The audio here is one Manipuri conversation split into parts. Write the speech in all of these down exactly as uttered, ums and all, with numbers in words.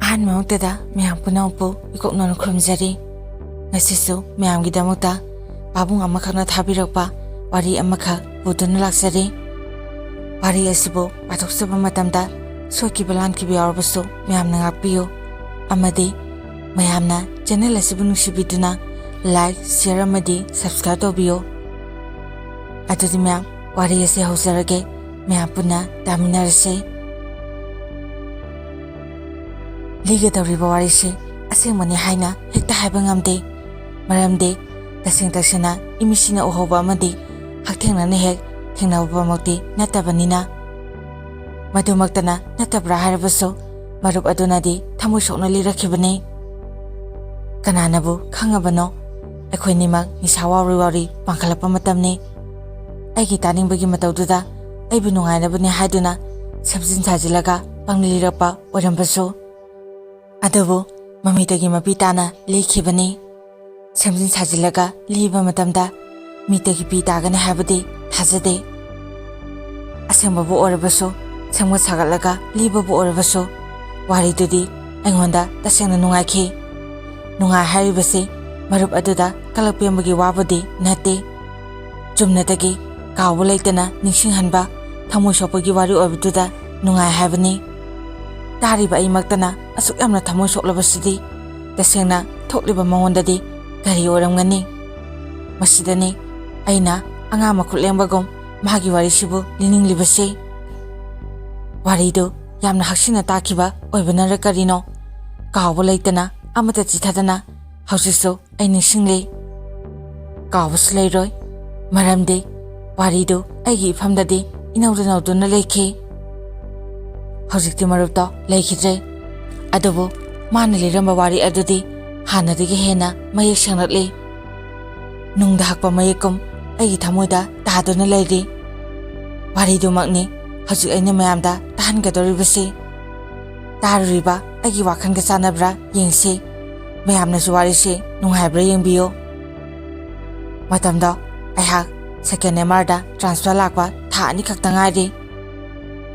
ꯑꯍꯥꯟꯕꯃꯛꯇꯗ ꯃꯌꯥꯝ ꯄꯨꯝꯅꯃꯛꯄꯨ ꯏꯀꯣꯛꯅꯅ ꯈꯨꯔꯨꯝꯖꯔꯤ꯫ ꯉꯁꯤꯁꯨ ꯃꯌꯥꯝꯒꯤꯗꯃꯛꯇ ꯄꯥꯕꯨꯡ ꯑꯃꯈꯛꯅ ꯊꯥꯕꯤꯔꯛꯄ ꯋꯥꯔꯤ ꯑꯃꯈꯛ ꯄꯨꯗꯨꯅ ꯂꯥꯛꯆꯔꯤ꯫ ꯋꯥꯔꯤ ꯑꯁꯤꯕꯨ ꯄꯥꯊꯣꯛꯆꯕ ꯃꯇꯝꯗ ꯁꯣꯏꯈꯤꯕ ꯂꯥꯟꯈꯤꯕ ꯌꯥꯎꯔꯕꯁꯨ ꯃꯌꯥꯝꯅ ꯉꯥꯛꯄꯤꯌꯨ, ꯑꯃꯗꯤ ꯃꯌꯥꯝꯅ ꯆꯦꯅꯦꯜ ꯑꯁꯤꯕꯨ ꯅꯨꯡꯁꯤꯕꯤꯗꯨꯅ ꯂꯥꯏꯛ, ꯁꯤꯌꯔ ꯑꯃꯗꯤ ꯁꯕꯁꯀ꯭ꯔꯥꯏꯕ ꯇꯧꯕꯤꯌꯨ꯫ ꯑꯗꯨꯗꯤ ꯃꯌꯥꯝ, ꯋꯥꯔꯤ ꯑꯁꯤ ꯍꯧꯖꯔꯒꯦ, ꯃꯌꯥꯝ ꯄꯨꯟꯅ ꯇꯥꯃꯤꯟꯅꯔꯁꯤ꯫ ꯂꯤꯒꯗꯧꯔꯤꯕ ꯋꯥꯔꯤꯁꯤ ꯑꯁꯦꯡꯕꯅꯤ ꯍꯥꯏꯅ ꯍꯦꯛꯇ ꯍꯥꯏꯕ ꯉꯝꯗꯦ, ꯃꯔꯝꯗꯤ ꯇꯁꯦꯡ ꯇꯁꯦꯡꯅ ꯏꯃꯤꯠꯁꯤꯅ ꯎꯍꯧꯕ ꯑꯃꯗꯤ ꯍꯛꯊꯦꯡꯅꯅ ꯍꯦꯛ ꯊꯦꯡꯅꯕꯃꯛꯇꯤ ꯅꯠꯇꯕꯅꯤꯅ꯫ ꯃꯗꯨꯃꯛꯇꯅ ꯅꯠꯇꯕ꯭ꯔꯥ ꯍꯥꯏꯔꯕꯁꯨ, ꯃꯔꯨꯞ ꯑꯗꯨꯅꯗꯤ ꯊꯃꯣꯏ ꯁꯣꯛꯅ ꯂꯤꯔꯛꯈꯤꯕꯅꯤ꯫ ꯀꯅꯥꯅꯕꯨ ꯈꯪꯉꯕꯅꯣ? ꯑꯩꯈꯣꯏꯅꯤꯃꯛ ꯅꯤꯁꯥ ꯋꯥꯎꯔꯤ ꯋꯥꯎꯔꯤ ꯄꯥꯡꯈꯠꯂꯛꯄ ꯃꯇꯝꯅꯤ꯫ ꯑꯩꯒꯤ ꯇꯥꯅꯤꯡꯕꯒꯤ ꯃꯇꯧꯗꯨꯗ ꯑꯩꯕꯨ ꯅꯨꯡꯉꯥꯏꯅꯕꯅꯤ ꯍꯥꯏꯗꯨꯅ ꯁꯦꯝꯖꯤꯟ ꯁꯥꯖꯤꯜꯂꯒ ꯄꯪꯂꯤꯔꯛꯄ ꯑꯣꯏꯔꯝꯕꯁꯨ꯫ ꯑꯗꯨꯕꯨ ꯃꯃꯤꯠꯇꯒꯤ ꯃꯄꯤ ꯇꯥꯅ ꯂꯤꯈꯤꯕꯅꯤ꯫ ꯁꯦꯝꯖꯤꯟ ꯁꯥꯖꯤꯜꯂꯒ ꯂꯤꯕ ꯃꯇꯝꯗ ꯃꯤꯠꯇꯒꯤ ꯄꯤ ꯇꯥꯒꯅꯤ ꯍꯥꯏꯕꯗꯤ ꯊꯥꯖꯗꯦ꯫ ꯑꯁꯦꯡꯕꯕꯨ ꯑꯣꯏꯔꯕꯁꯨ, ꯁꯦꯝꯒꯠ ꯁꯥꯒꯠꯂꯒ ꯂꯤꯕꯕꯨ ꯑꯣꯏꯔꯕꯁꯨ, ꯋꯥꯔꯤꯗꯨꯗꯤ ꯑꯩꯉꯣꯟꯗ ꯇꯁꯦꯡꯅ ꯅꯨꯡꯉꯥꯏꯈꯤ꯫ ꯅꯨꯡꯉꯥꯏ ꯍꯥꯏꯔꯤꯕꯁꯤ ꯃꯔꯨꯞ ꯑꯗꯨꯗ ꯀꯂꯛ ꯄꯦꯟꯕꯒꯤ ꯋꯥꯕꯨꯗꯤ ꯅꯠꯇꯦ꯫ ꯆꯨꯝꯅꯇꯒꯤ ꯀꯥꯎꯕ ꯂꯩꯇꯅ ꯅꯤꯡꯁꯤꯡꯍꯟꯕ ꯊꯃꯣꯏ ꯁꯣꯛꯄꯒꯤ ꯋꯥꯔꯤ ꯑꯣꯏꯕꯗꯨꯗ ꯅꯨꯡꯉꯥꯏ ꯍꯥꯏꯕꯅꯤ꯫ ꯇꯥꯔꯤꯕ ꯑꯩꯃꯛꯇꯅ ꯑꯁꯨꯛ ꯌꯥꯝꯅ ꯊꯃꯣꯏ ꯁꯣꯛꯂꯕꯁꯤꯗꯤ ꯇꯁꯦꯡꯅ ꯊꯣꯛꯂꯤꯕ ꯃꯉꯣꯟꯗꯗꯤ ꯀꯔꯤ ꯑꯣꯏꯔꯝꯒꯅꯤ? ꯃꯁꯤꯗꯅꯤ ꯑꯩꯅ ꯑꯉꯥꯡ ꯃꯈꯨꯠ ꯂꯦꯡꯕꯒꯨꯝ ꯃꯥꯒꯤ ꯋꯥꯔꯤꯁꯤꯕꯨ ꯂꯤꯅꯤꯡꯂꯤꯕꯁꯤ꯫ ꯋꯥꯔꯤꯗꯨ ꯌꯥꯝꯅ ꯍꯛꯁꯤꯟꯅ ꯇꯥꯈꯤꯕ ꯑꯣꯏꯕꯅꯔ ꯀꯔꯤꯅꯣ, ꯀꯥꯎꯕ ꯂꯩꯇꯅ ꯑꯃꯠꯇ ꯆꯤꯊꯗꯅ ꯍꯧꯖꯤꯛꯁꯨ ꯑꯩ ꯅꯤꯡꯁꯤꯡꯂꯤ꯫ ꯀꯥꯎꯕꯁꯨ ꯂꯩꯔꯣꯏ, ꯃꯔꯝꯗꯤ ꯋꯥꯔꯤꯗꯨ ꯑꯩꯒꯤ ꯏꯐꯝꯗꯗꯤ ꯏꯅꯧꯗ ꯅꯧꯗꯨꯅ ꯂꯩꯈꯤ꯫ ꯍꯧꯖꯤꯛꯇꯤ ꯃꯔꯨꯞꯇꯣ ꯂꯩꯈꯤꯗ꯭ꯔꯦ, ꯑꯗꯨꯕꯨ ꯃꯥꯅ ꯂꯤꯔꯝꯕ ꯋꯥꯔꯤ ꯑꯗꯨꯗꯤ ꯍꯥꯟꯅꯗꯒꯤ ꯍꯦꯟꯅ ꯃꯌꯦꯛ ꯁꯦꯡꯂꯛꯂꯤ꯫ ꯅꯨꯡꯗ ꯍꯛꯄ ꯃꯌꯦꯛꯀꯨꯝ ꯑꯩꯒꯤ ꯊꯃꯣꯏꯗ ꯇꯥꯗꯨꯅ ꯂꯩꯔꯤ꯫ ꯋꯥꯔꯤꯗꯨꯃꯛꯅꯤ ꯍꯧꯖꯤꯛ ꯑꯩꯅ ꯃꯌꯥꯝꯗ ꯇꯥꯍꯟꯒꯗꯧꯔꯤꯕꯁꯤ꯫ ꯇꯥꯔꯨꯔꯤꯕ ꯑꯩꯒꯤ ꯋꯥꯈꯜꯒ ꯆꯥꯟꯅꯕ꯭ꯔꯥ ꯌꯦꯡꯁꯤ꯫ ꯃꯌꯥꯝꯅꯁꯨ ꯋꯥꯔꯤꯁꯤ ꯅꯨꯡꯉꯥꯏꯕ꯭ꯔꯥ ꯌꯦꯡꯕꯤꯌꯨ꯫ ꯃꯇꯝꯗꯣ ꯑꯩꯍꯥꯛ ꯁꯦꯀꯦꯟ ꯑꯦꯝ ꯑꯥꯔꯗ ꯇ꯭ꯔꯥꯟꯁꯐꯔ ꯂꯥꯛꯄ ꯊꯥ ꯑꯅꯤꯈꯛꯇ ꯉꯥꯏꯔꯤ꯫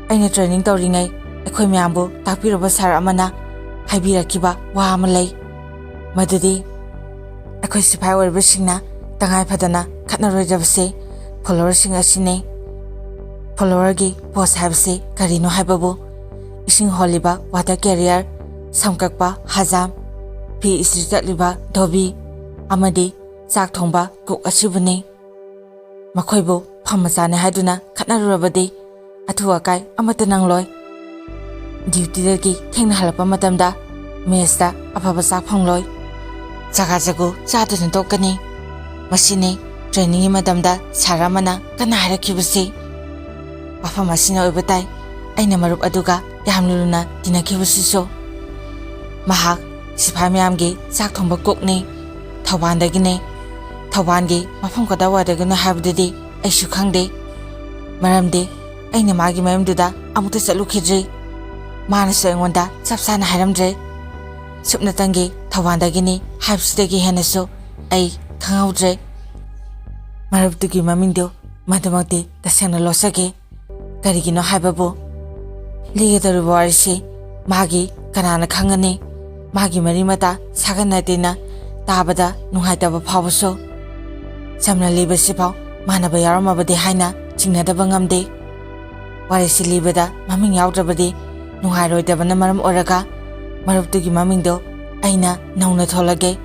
ꯑꯩꯅ ꯇ꯭ꯔꯦꯅꯤꯡ ꯇꯧꯔꯤꯉꯩ ꯑꯩꯈꯣꯏ ꯃꯌꯥꯝꯕꯨ ꯇꯥꯛꯄꯤꯔꯕ ꯁꯥꯔ ꯑꯃꯅ ꯍꯥꯏꯕꯤꯔꯛꯈꯤꯕ ꯋꯥ ꯑꯃ ꯂꯩ꯫ ꯃꯗꯨꯗꯤ ꯑꯩꯈꯣꯏ ꯁꯤꯐꯥꯏ ꯑꯣꯏꯔꯤꯕꯁꯤꯡꯅ ꯇꯉꯥꯏ ꯐꯗꯅ ꯈꯠꯅꯔꯣꯏꯗꯕꯁꯦ ꯐꯣꯂꯣꯋꯔꯁꯤꯡ ꯑꯁꯤꯅꯤ꯫ ꯐꯣꯂꯣꯋꯔꯒꯤ ꯄꯣꯁ ꯍꯥꯏꯕꯁꯤ ꯀꯔꯤꯅꯣ ꯍꯥꯏꯕꯕꯨ ꯏꯁꯤꯡ ꯍꯣꯜꯂꯤꯕ ꯋꯥꯇꯔ ꯀꯦꯔꯤꯌꯔ, ꯁꯝ ꯀꯛꯄ ꯍꯖꯥꯝ, ꯐꯤ ꯏꯁꯇ꯭ꯔꯤ ꯇꯛꯂꯤꯕ ꯙꯣꯕꯤ ꯑꯃꯗꯤ ꯆꯥꯛ ꯊꯣꯡꯕ ꯀꯨꯛ ꯑꯁꯤꯕꯨꯅꯤ꯫ ꯃꯈꯣꯏꯕꯨ ꯐꯝ ꯃꯆꯥꯅꯤ ꯍꯥꯏꯗꯨꯅ ꯈꯠꯅꯔꯨꯔꯕꯗꯤ ꯑꯊꯨ ꯑꯀꯥꯏ ꯑꯃꯠꯇ ꯅꯪꯂꯣꯏ꯫ ꯗ꯭ꯌꯨꯇꯤꯗꯒꯤ ꯊꯦꯡꯅ ꯍꯜꯂꯛꯄ ꯃꯇꯝꯗ ꯃꯦꯁꯇ ꯑꯐꯕ ꯆꯥꯛ ꯐꯪꯂꯣꯏ꯫ ꯆꯒꯥ ꯆꯒꯨ ꯆꯥꯗꯨꯅ ꯇꯣꯛꯀꯅꯤ꯫ ꯃꯁꯤꯅꯤ ꯇ꯭ꯔꯦꯅꯤꯡꯒꯤ ꯃꯇꯝꯗ ꯁꯥꯔ ꯑꯃꯅ ꯀꯟꯅ ꯍꯥꯏꯔꯛꯈꯤꯕꯁꯤ꯫ ꯋꯥꯐꯝ ꯑꯁꯤꯅ ꯑꯣꯏꯕ ꯇꯥꯏ ꯑꯩꯅ ꯃꯔꯨꯞ ꯑꯗꯨꯒ ꯌꯥꯝꯅ ꯂꯨꯅ ꯇꯤꯟꯅꯈꯤꯕꯁꯤꯁꯨ꯫ ꯃꯍꯥꯛ ꯁꯤꯐꯥꯏ ꯃꯌꯥꯝꯒꯤ ꯆꯥꯛ ꯊꯣꯡꯕ ꯀꯨꯛꯅꯤ, ꯊꯧꯕꯥꯜꯗꯒꯤꯅꯤ꯫ ꯊꯧꯕꯥꯜꯒꯤ ꯃꯐꯝ ꯀꯗꯥꯏꯋꯥꯏꯗꯒꯤꯅꯣ ꯍꯥꯏꯕꯗꯨꯗꯤ ꯑꯩꯁꯨ ꯈꯪꯗꯦ, ꯃꯔꯝꯗꯤ ꯑꯩꯅ ꯃꯥꯒꯤ ꯃꯌꯨꯝꯗꯨꯗ ꯑꯃꯨꯛꯇ ꯆꯠꯂꯨꯈꯤꯗ꯭ꯔꯤ꯫ ꯃꯥꯅꯁꯨ ꯑꯩꯉꯣꯟꯗ ꯆꯞ ꯆꯥꯅ ꯍꯥꯏꯔꯝꯗ꯭ꯔꯦ꯫ ꯁꯨꯞꯅꯇꯪꯒꯤ ꯊꯧꯕꯥꯜꯗꯒꯤꯅꯤ ꯍꯥꯏꯕꯁꯤꯗꯒꯤ ꯍꯦꯟꯅꯁꯨ ꯑꯩ ꯈꯪꯍꯧꯗ꯭ꯔꯦ꯫ ꯃꯔꯨꯞꯇꯨꯒꯤ ꯃꯃꯤꯡꯗꯨ ꯃꯗꯨꯃꯛꯇꯤ ꯇꯁꯦꯡꯅ ꯂꯣꯠꯆꯒꯦ꯫ ꯀꯔꯤꯒꯤꯅꯣ ꯍꯥꯏꯕꯕꯨ, ꯂꯤꯒꯗꯧꯔꯤꯕ ꯋꯥꯔꯤꯁꯤ ꯃꯥꯒꯤ ꯀꯅꯥꯅ ꯈꯪꯒꯅꯤ? ꯃꯥꯒꯤ ꯃꯔꯤ ꯃꯇꯥ ꯁꯥꯒꯟ ꯅꯥꯇꯩꯅ ꯇꯥꯕꯗ ꯅꯨꯡꯉꯥꯏꯇꯕ ꯐꯥꯎꯕꯁꯨ꯫ ꯆꯝꯅ ꯂꯤꯕꯁꯤꯐꯥꯎ ꯃꯥꯟꯅꯕ ꯌꯥꯎꯔꯝꯃꯕꯗꯤ ꯍꯥꯏꯅ ꯆꯤꯡꯅꯗꯕ ꯉꯝꯗꯦ꯫ ꯋꯥꯔꯤꯁꯤ ꯂꯤꯕꯗ ꯃꯃꯤꯡ ꯌꯥꯎꯗ꯭ꯔꯕꯗꯤ ꯅꯨꯡꯉꯥꯏꯔꯣꯏꯗꯕꯅ ꯃꯔꯝ ꯑꯣꯏꯔꯒ ꯃꯔꯨꯞꯇꯨꯒꯤ ꯃꯃꯤꯡꯗꯣ ꯑꯩꯅ ꯅꯧꯅ ꯊꯣꯜꯂꯒꯦ꯫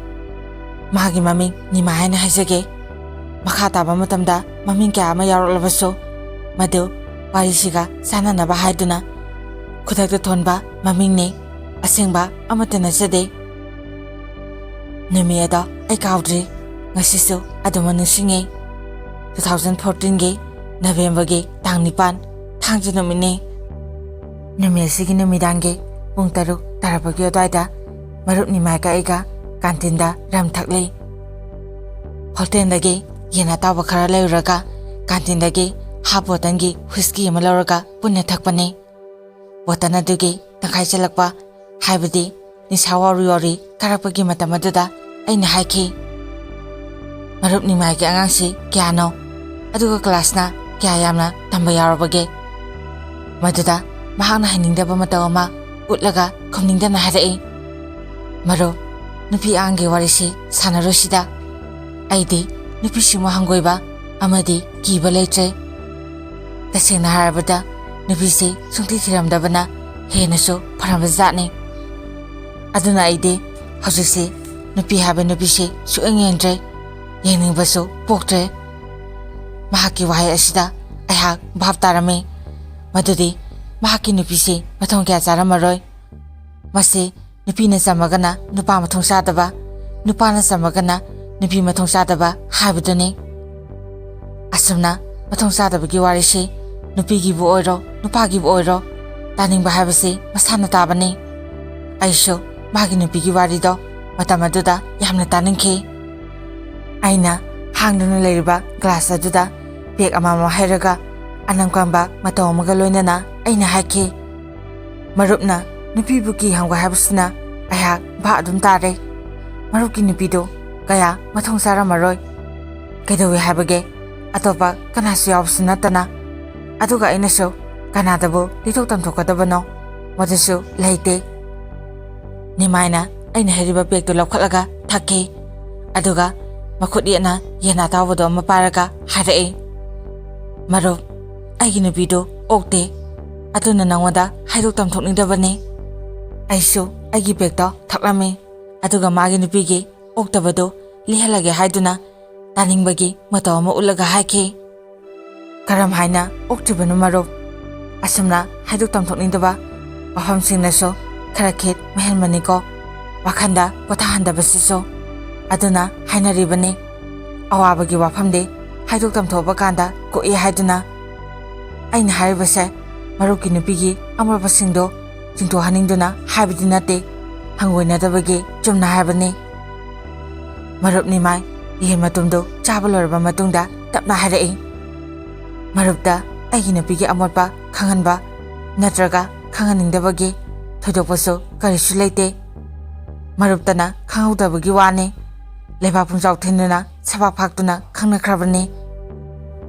ꯃꯥꯒꯤ ꯃꯃꯤꯡ ꯅꯤꯃꯥ ꯍꯥꯏꯅ ꯍꯥꯏꯖꯒꯦ꯫ ꯃꯈꯥ ꯇꯥꯕ ꯃꯇꯝꯗ ꯃꯃꯤꯡ ꯀꯌꯥ ꯑꯃ ꯌꯥꯎꯔꯛꯂꯕꯁꯨ ꯃꯗꯨ ꯋꯥꯔꯤꯁꯤꯒ ꯆꯥꯟꯅꯅꯕ ꯍꯥꯏꯗꯨꯅ ꯈꯨꯗꯛꯇ ꯊꯣꯟꯕ ꯃꯃꯤꯡꯅꯤ꯫ ꯑꯁꯦꯡꯕ ꯑꯃꯠꯇ ꯅꯠꯆꯗꯦ꯫ ꯅꯨꯃꯤꯠ ꯑꯗꯣ ꯑꯩ ꯀꯥꯎꯗ꯭ꯔꯤ꯫ ꯉꯁꯤꯁꯨ ꯑꯗꯨꯃꯛ ꯅꯤꯡꯁꯤꯡꯉꯤ꯫ ꯇꯨ ꯊꯥꯎꯖꯟ ꯐꯣꯔꯇꯤꯟꯒꯤ ꯅꯕꯦꯝꯕꯔꯒꯤ ꯇꯥꯡ ꯅꯤꯄꯥꯟ, ꯊꯥꯡꯖ ꯅꯨꯃꯤꯠꯅꯤ꯫ ꯅꯨꯃꯤꯠ ꯑꯁꯤꯒꯤ ꯅꯨꯃꯤꯗꯥꯡꯒꯤ ꯄꯨꯡ ꯇꯔꯨꯛ ꯇꯥꯔꯛꯄꯒꯤ ꯑꯗꯨꯋꯥꯏꯗ ꯃꯔꯨꯞ ꯅꯤꯃꯥꯏꯒ ꯑꯩꯒ ꯀꯥꯟꯇꯤꯟꯗ ꯔꯝ ꯊꯛꯂꯤ꯫ ꯍꯣꯇꯦꯜꯗꯒꯤ ꯌꯦꯟ ꯑꯇꯥꯎꯕ ꯈꯔ ꯂꯩꯔꯨꯔꯒ ꯀꯥꯟꯇꯤꯟꯗꯒꯤ ꯍꯥꯞ ꯕꯣꯇꯜꯒꯤ ꯍꯨꯏꯁꯀꯤ ꯑꯃ ꯂꯧꯔꯒ ꯄꯨꯟꯅ ꯊꯛꯄꯅꯤ꯫ ꯕꯣꯇꯜ ꯑꯗꯨꯒꯤ ꯇꯪꯈꯥꯏ ꯆꯜꯂꯛꯄ, ꯍꯥꯏꯕꯗꯤ ꯅꯤꯁꯥ ꯋꯥꯎꯔꯤ ꯋꯥꯎꯔꯤ ꯀꯥꯔꯛꯄꯒꯤ ꯃꯇꯝ ꯑꯗꯨꯗ ꯑꯩꯅ ꯍꯥꯏꯈꯤ, "ꯃꯔꯨꯞ ꯅꯤꯃꯥꯏꯒꯤ ꯑꯉꯥꯡꯁꯤ ꯀꯌꯥꯅꯣ? ꯑꯗꯨꯒ ꯀ꯭ꯂꯥꯁꯅ ꯀꯌꯥ ꯌꯥꯝꯅ ꯇꯝꯕ ꯌꯥꯎꯔꯕꯒꯦ?" ꯃꯗꯨꯗ ꯃꯍꯥꯛꯅ ꯍꯩꯅꯤꯡꯗꯕ ꯃꯇꯧ ꯑꯃ ꯎꯠꯂꯒ ꯈꯨꯝꯅꯤꯡꯗꯅ ꯍꯥꯏꯔꯛꯏ꯫ "ꯃꯔꯨꯞ, ꯅꯨꯄꯤ ꯑꯉꯥꯡꯒꯤ ꯋꯥꯔꯤꯁꯤ ꯁꯥꯟꯅꯔꯣꯏꯁꯤꯗ꯫ ꯑꯩꯗꯤ ꯅꯨꯄꯤꯁꯤꯡꯕꯨ ꯍꯪꯒꯣꯏꯕ ꯑꯃꯗꯤ ꯀꯤꯕ ꯂꯩꯇ꯭ꯔꯦ꯫ ꯇꯁꯦꯡꯅ ꯍꯥꯏꯔꯕꯗ ꯅꯨꯄꯤꯁꯤ ꯁꯨꯡꯊꯤ ꯊꯤꯔꯝꯗꯕꯅ ꯍꯦꯟꯅꯁꯨ ꯐꯔꯝꯕ ꯖꯥꯠꯅꯤ꯫ ꯑꯗꯨꯅ ꯑꯩꯗꯤ ꯍꯧꯖꯤꯛꯁꯤ ꯅꯨꯄꯤ ꯍꯥꯏꯕ ꯅꯨꯄꯤꯁꯤ ꯁꯨꯛꯌꯦꯡ ꯌꯦꯡꯗ꯭ꯔꯦ, ꯌꯦꯡꯅꯤꯡꯕꯁꯨ ꯄꯣꯛꯇ꯭ꯔꯦ꯫" ꯃꯍꯥꯛꯀꯤ ꯋꯥꯍꯩ ꯑꯁꯤꯗ ꯑꯩꯍꯥꯛ ꯚꯥꯞ ꯇꯥꯔꯝꯃꯤ꯫ ꯃꯗꯨꯗꯤ ꯃꯍꯥꯛꯀꯤ ꯅꯨꯄꯤꯁꯤ ꯃꯊꯣꯡ ꯀꯌꯥ ꯆꯥꯔꯝꯃꯔꯣꯏ꯫ ꯃꯁꯤ ꯅꯨꯄꯤꯅ ꯆꯝꯃꯒꯅ ꯅꯨꯄꯥ ꯃꯊꯣꯡ ꯆꯥꯗꯕ, ꯅꯨꯄꯥꯅ ꯆꯝꯃꯒꯅ ꯅꯨꯄꯤ ꯃꯊꯣꯡ ꯆꯥꯗꯕ ꯍꯥꯏꯕꯗꯨꯅꯤ꯫ ꯑꯁꯨꯝꯅ ꯃꯊꯣꯡ ꯆꯥꯗꯕꯒꯤ ꯋꯥꯔꯤꯁꯤ ꯅꯨꯄꯤꯒꯤꯕꯨ ꯑꯣꯏꯔꯣ, ꯅꯨꯄꯥꯒꯤꯕꯨ ꯑꯣꯏꯔꯣ, ꯇꯥꯅꯤꯡꯕ ꯍꯥꯏꯕꯁꯤ ꯃꯁꯥꯅ ꯇꯥꯕꯅꯤ꯫ ꯑꯩꯁꯨ ꯃꯥꯒꯤ ꯅꯨꯄꯤꯒꯤ ꯋꯥꯔꯤꯗꯣ ꯃꯇꯝ ꯑꯗꯨꯗ ꯌꯥꯝꯅ ꯇꯥꯅꯤꯡꯈꯤ꯫ ꯑꯩꯅ ꯍꯥꯡꯗꯨꯅ ꯂꯩꯔꯤꯕ ꯒ꯭ꯂꯥꯁ ꯑꯗꯨꯗ ꯄꯦꯛ ꯑꯃꯃꯝ ꯍꯩꯔꯒ ꯑꯅꯝ ꯀꯟꯕ ꯃꯇꯧ ꯑꯃꯒ ꯂꯣꯏꯅꯅ ꯑꯩꯅ ꯍꯥꯏꯈꯤ, "ꯃꯔꯨꯞꯅ ꯅꯨꯄꯤꯕꯨ ꯀꯤ ꯍꯪꯕ ꯍꯥꯏꯕꯁꯤꯅ ꯑꯩꯍꯥꯛ ꯚꯥꯞ ꯑꯗꯨꯝ ꯇꯥꯔꯦ꯫ ꯃꯔꯨꯞꯀꯤ ꯅꯨꯄꯤꯗꯨ ꯀꯌꯥ ꯃꯊꯣꯡ ꯆꯥꯔꯝꯃꯔꯣꯏ꯫ ꯀꯩꯗꯧꯏ ꯍꯥꯏꯕꯒꯦ? ꯑꯇꯣꯞꯄ ꯀꯅꯥꯁꯨ ꯌꯥꯎꯕꯁꯨ ꯅꯠꯇꯅ꯫ ꯑꯗꯨꯒ ꯑꯩꯅꯁꯨ ꯀꯅꯥꯗꯕꯨ ꯂꯤꯊꯣꯛ ꯇꯝꯊꯣꯛꯀꯗꯕꯅꯣ? ꯃꯗꯨꯁꯨ ꯂꯩꯇꯦ꯫" ꯅꯤꯃꯥꯏꯅ ꯑꯩꯅ ꯍꯩꯔꯤꯕ ꯄꯦꯛꯇꯨ ꯂꯧꯈꯠꯂꯒ ꯊꯛꯈꯤ꯫ ꯑꯗꯨꯒ ꯃꯈꯨꯠ ꯌꯦꯠꯅ ꯌꯦꯟ ꯑꯇꯥꯎꯕꯗꯣ ꯑꯃ ꯄꯥꯏꯔꯒ ꯍꯥꯏꯔꯛꯏ, "ꯃꯔꯨꯞ, ꯑꯩꯒꯤ ꯅꯨꯄꯤꯗꯨ ꯑꯣꯛꯇꯦ꯫ ꯑꯗꯨꯅ ꯅꯉꯣꯟꯗ ꯍꯥꯏꯗꯣꯛ ꯇꯝꯊꯣꯛꯅꯤꯡꯗꯕꯅꯤ꯫" ꯑꯩꯁꯨ ꯑꯩꯒꯤ ꯄꯦꯛꯇꯣ ꯊꯛꯂꯝꯃꯤ꯫ ꯑꯗꯨꯒ ꯃꯥꯒꯤ ꯅꯨꯄꯤꯒꯤ ꯑꯣꯛꯇꯕꯗꯨ ꯂꯤꯍꯜꯂꯒꯦ ꯍꯥꯏꯗꯨꯅ ꯇꯥꯅꯤꯡꯕꯒꯤ ꯃꯇꯧ ꯑꯃ ꯎꯠꯂꯒ ꯍꯥꯏꯈꯤ꯫ "ꯀꯔꯝ ꯍꯥꯏꯅ ꯑꯣꯛꯇ꯭ꯔꯤꯕꯅꯣ ꯃꯔꯨꯞ? ꯑꯁꯨꯝꯅ ꯍꯥꯏꯗꯣꯛ ꯇꯝꯊꯣꯛꯅꯤꯡꯗꯕ ꯋꯥꯐꯝꯁꯤꯡꯅꯁꯨ ꯈꯔ ꯈꯦꯠ ꯃꯍꯦꯟꯕꯅꯤꯀꯣ, ꯋꯥꯈꯜꯗ ꯄꯣꯊꯥꯍꯟꯗꯕꯁꯤꯁꯨ꯫ ꯑꯗꯨꯅ ꯍꯥꯏꯅꯔꯤꯕꯅꯤ, ꯑꯋꯥꯕꯒꯤ ꯋꯥꯐꯝꯗꯤ ꯍꯥꯏꯗꯣꯛ ꯇꯝꯊꯣꯛꯄ ꯀꯥꯟꯗ ꯀꯣꯛꯏ ꯍꯥꯏꯗꯨꯅ꯫ ꯑꯩꯅ ꯍꯥꯏꯔꯤꯕꯁꯦ ꯃꯔꯨꯞꯀꯤ ꯅꯨꯄꯤꯒꯤ ꯑꯃꯣꯠꯄꯁꯤꯡꯗꯣ ꯆꯤꯡꯊꯣꯛꯍꯟꯅꯤꯡꯗꯨꯅ ꯍꯥꯏꯕꯗꯤ ꯅꯠꯇꯦ, ꯍꯪꯒꯣꯏꯅꯗꯕꯒꯤ ꯆꯨꯝꯅ ꯍꯥꯏꯕꯅꯤ꯫" ꯃꯔꯨꯞ ꯅꯤꯃꯥꯏ ꯌꯦꯟ ꯃꯇꯨꯝꯗꯨ ꯆꯥꯕ ꯂꯣꯏꯔꯕ ꯃꯇꯨꯡꯗ ꯇꯞꯅ ꯍꯥꯏꯔꯛꯏ, "ꯃꯔꯨꯞꯇ ꯑꯩꯒꯤ ꯅꯨꯄꯤꯒꯤ ꯑꯃꯣꯠꯄ ꯈꯪꯍꯟꯕ ꯅꯠꯇ꯭ꯔꯒ ꯈꯪꯍꯟꯅꯤꯡꯗꯕꯒꯤ ꯊꯣꯏꯗꯣꯛꯄꯁꯨ ꯀꯔꯤꯁꯨ ꯂꯩꯇꯦ꯫ ꯃꯔꯨꯞꯇꯅ ꯈꯪꯍꯧꯗꯕꯒꯤ ꯋꯥꯅꯤ꯫ ꯂꯩꯕꯥꯛ ꯄꯨꯡꯖꯥꯎ ꯊꯤꯟꯗꯨꯅ ꯁꯕꯥꯛ ꯐꯥꯛꯇꯨꯅ ꯈꯪꯅꯈ꯭ꯔꯕꯅꯤ꯫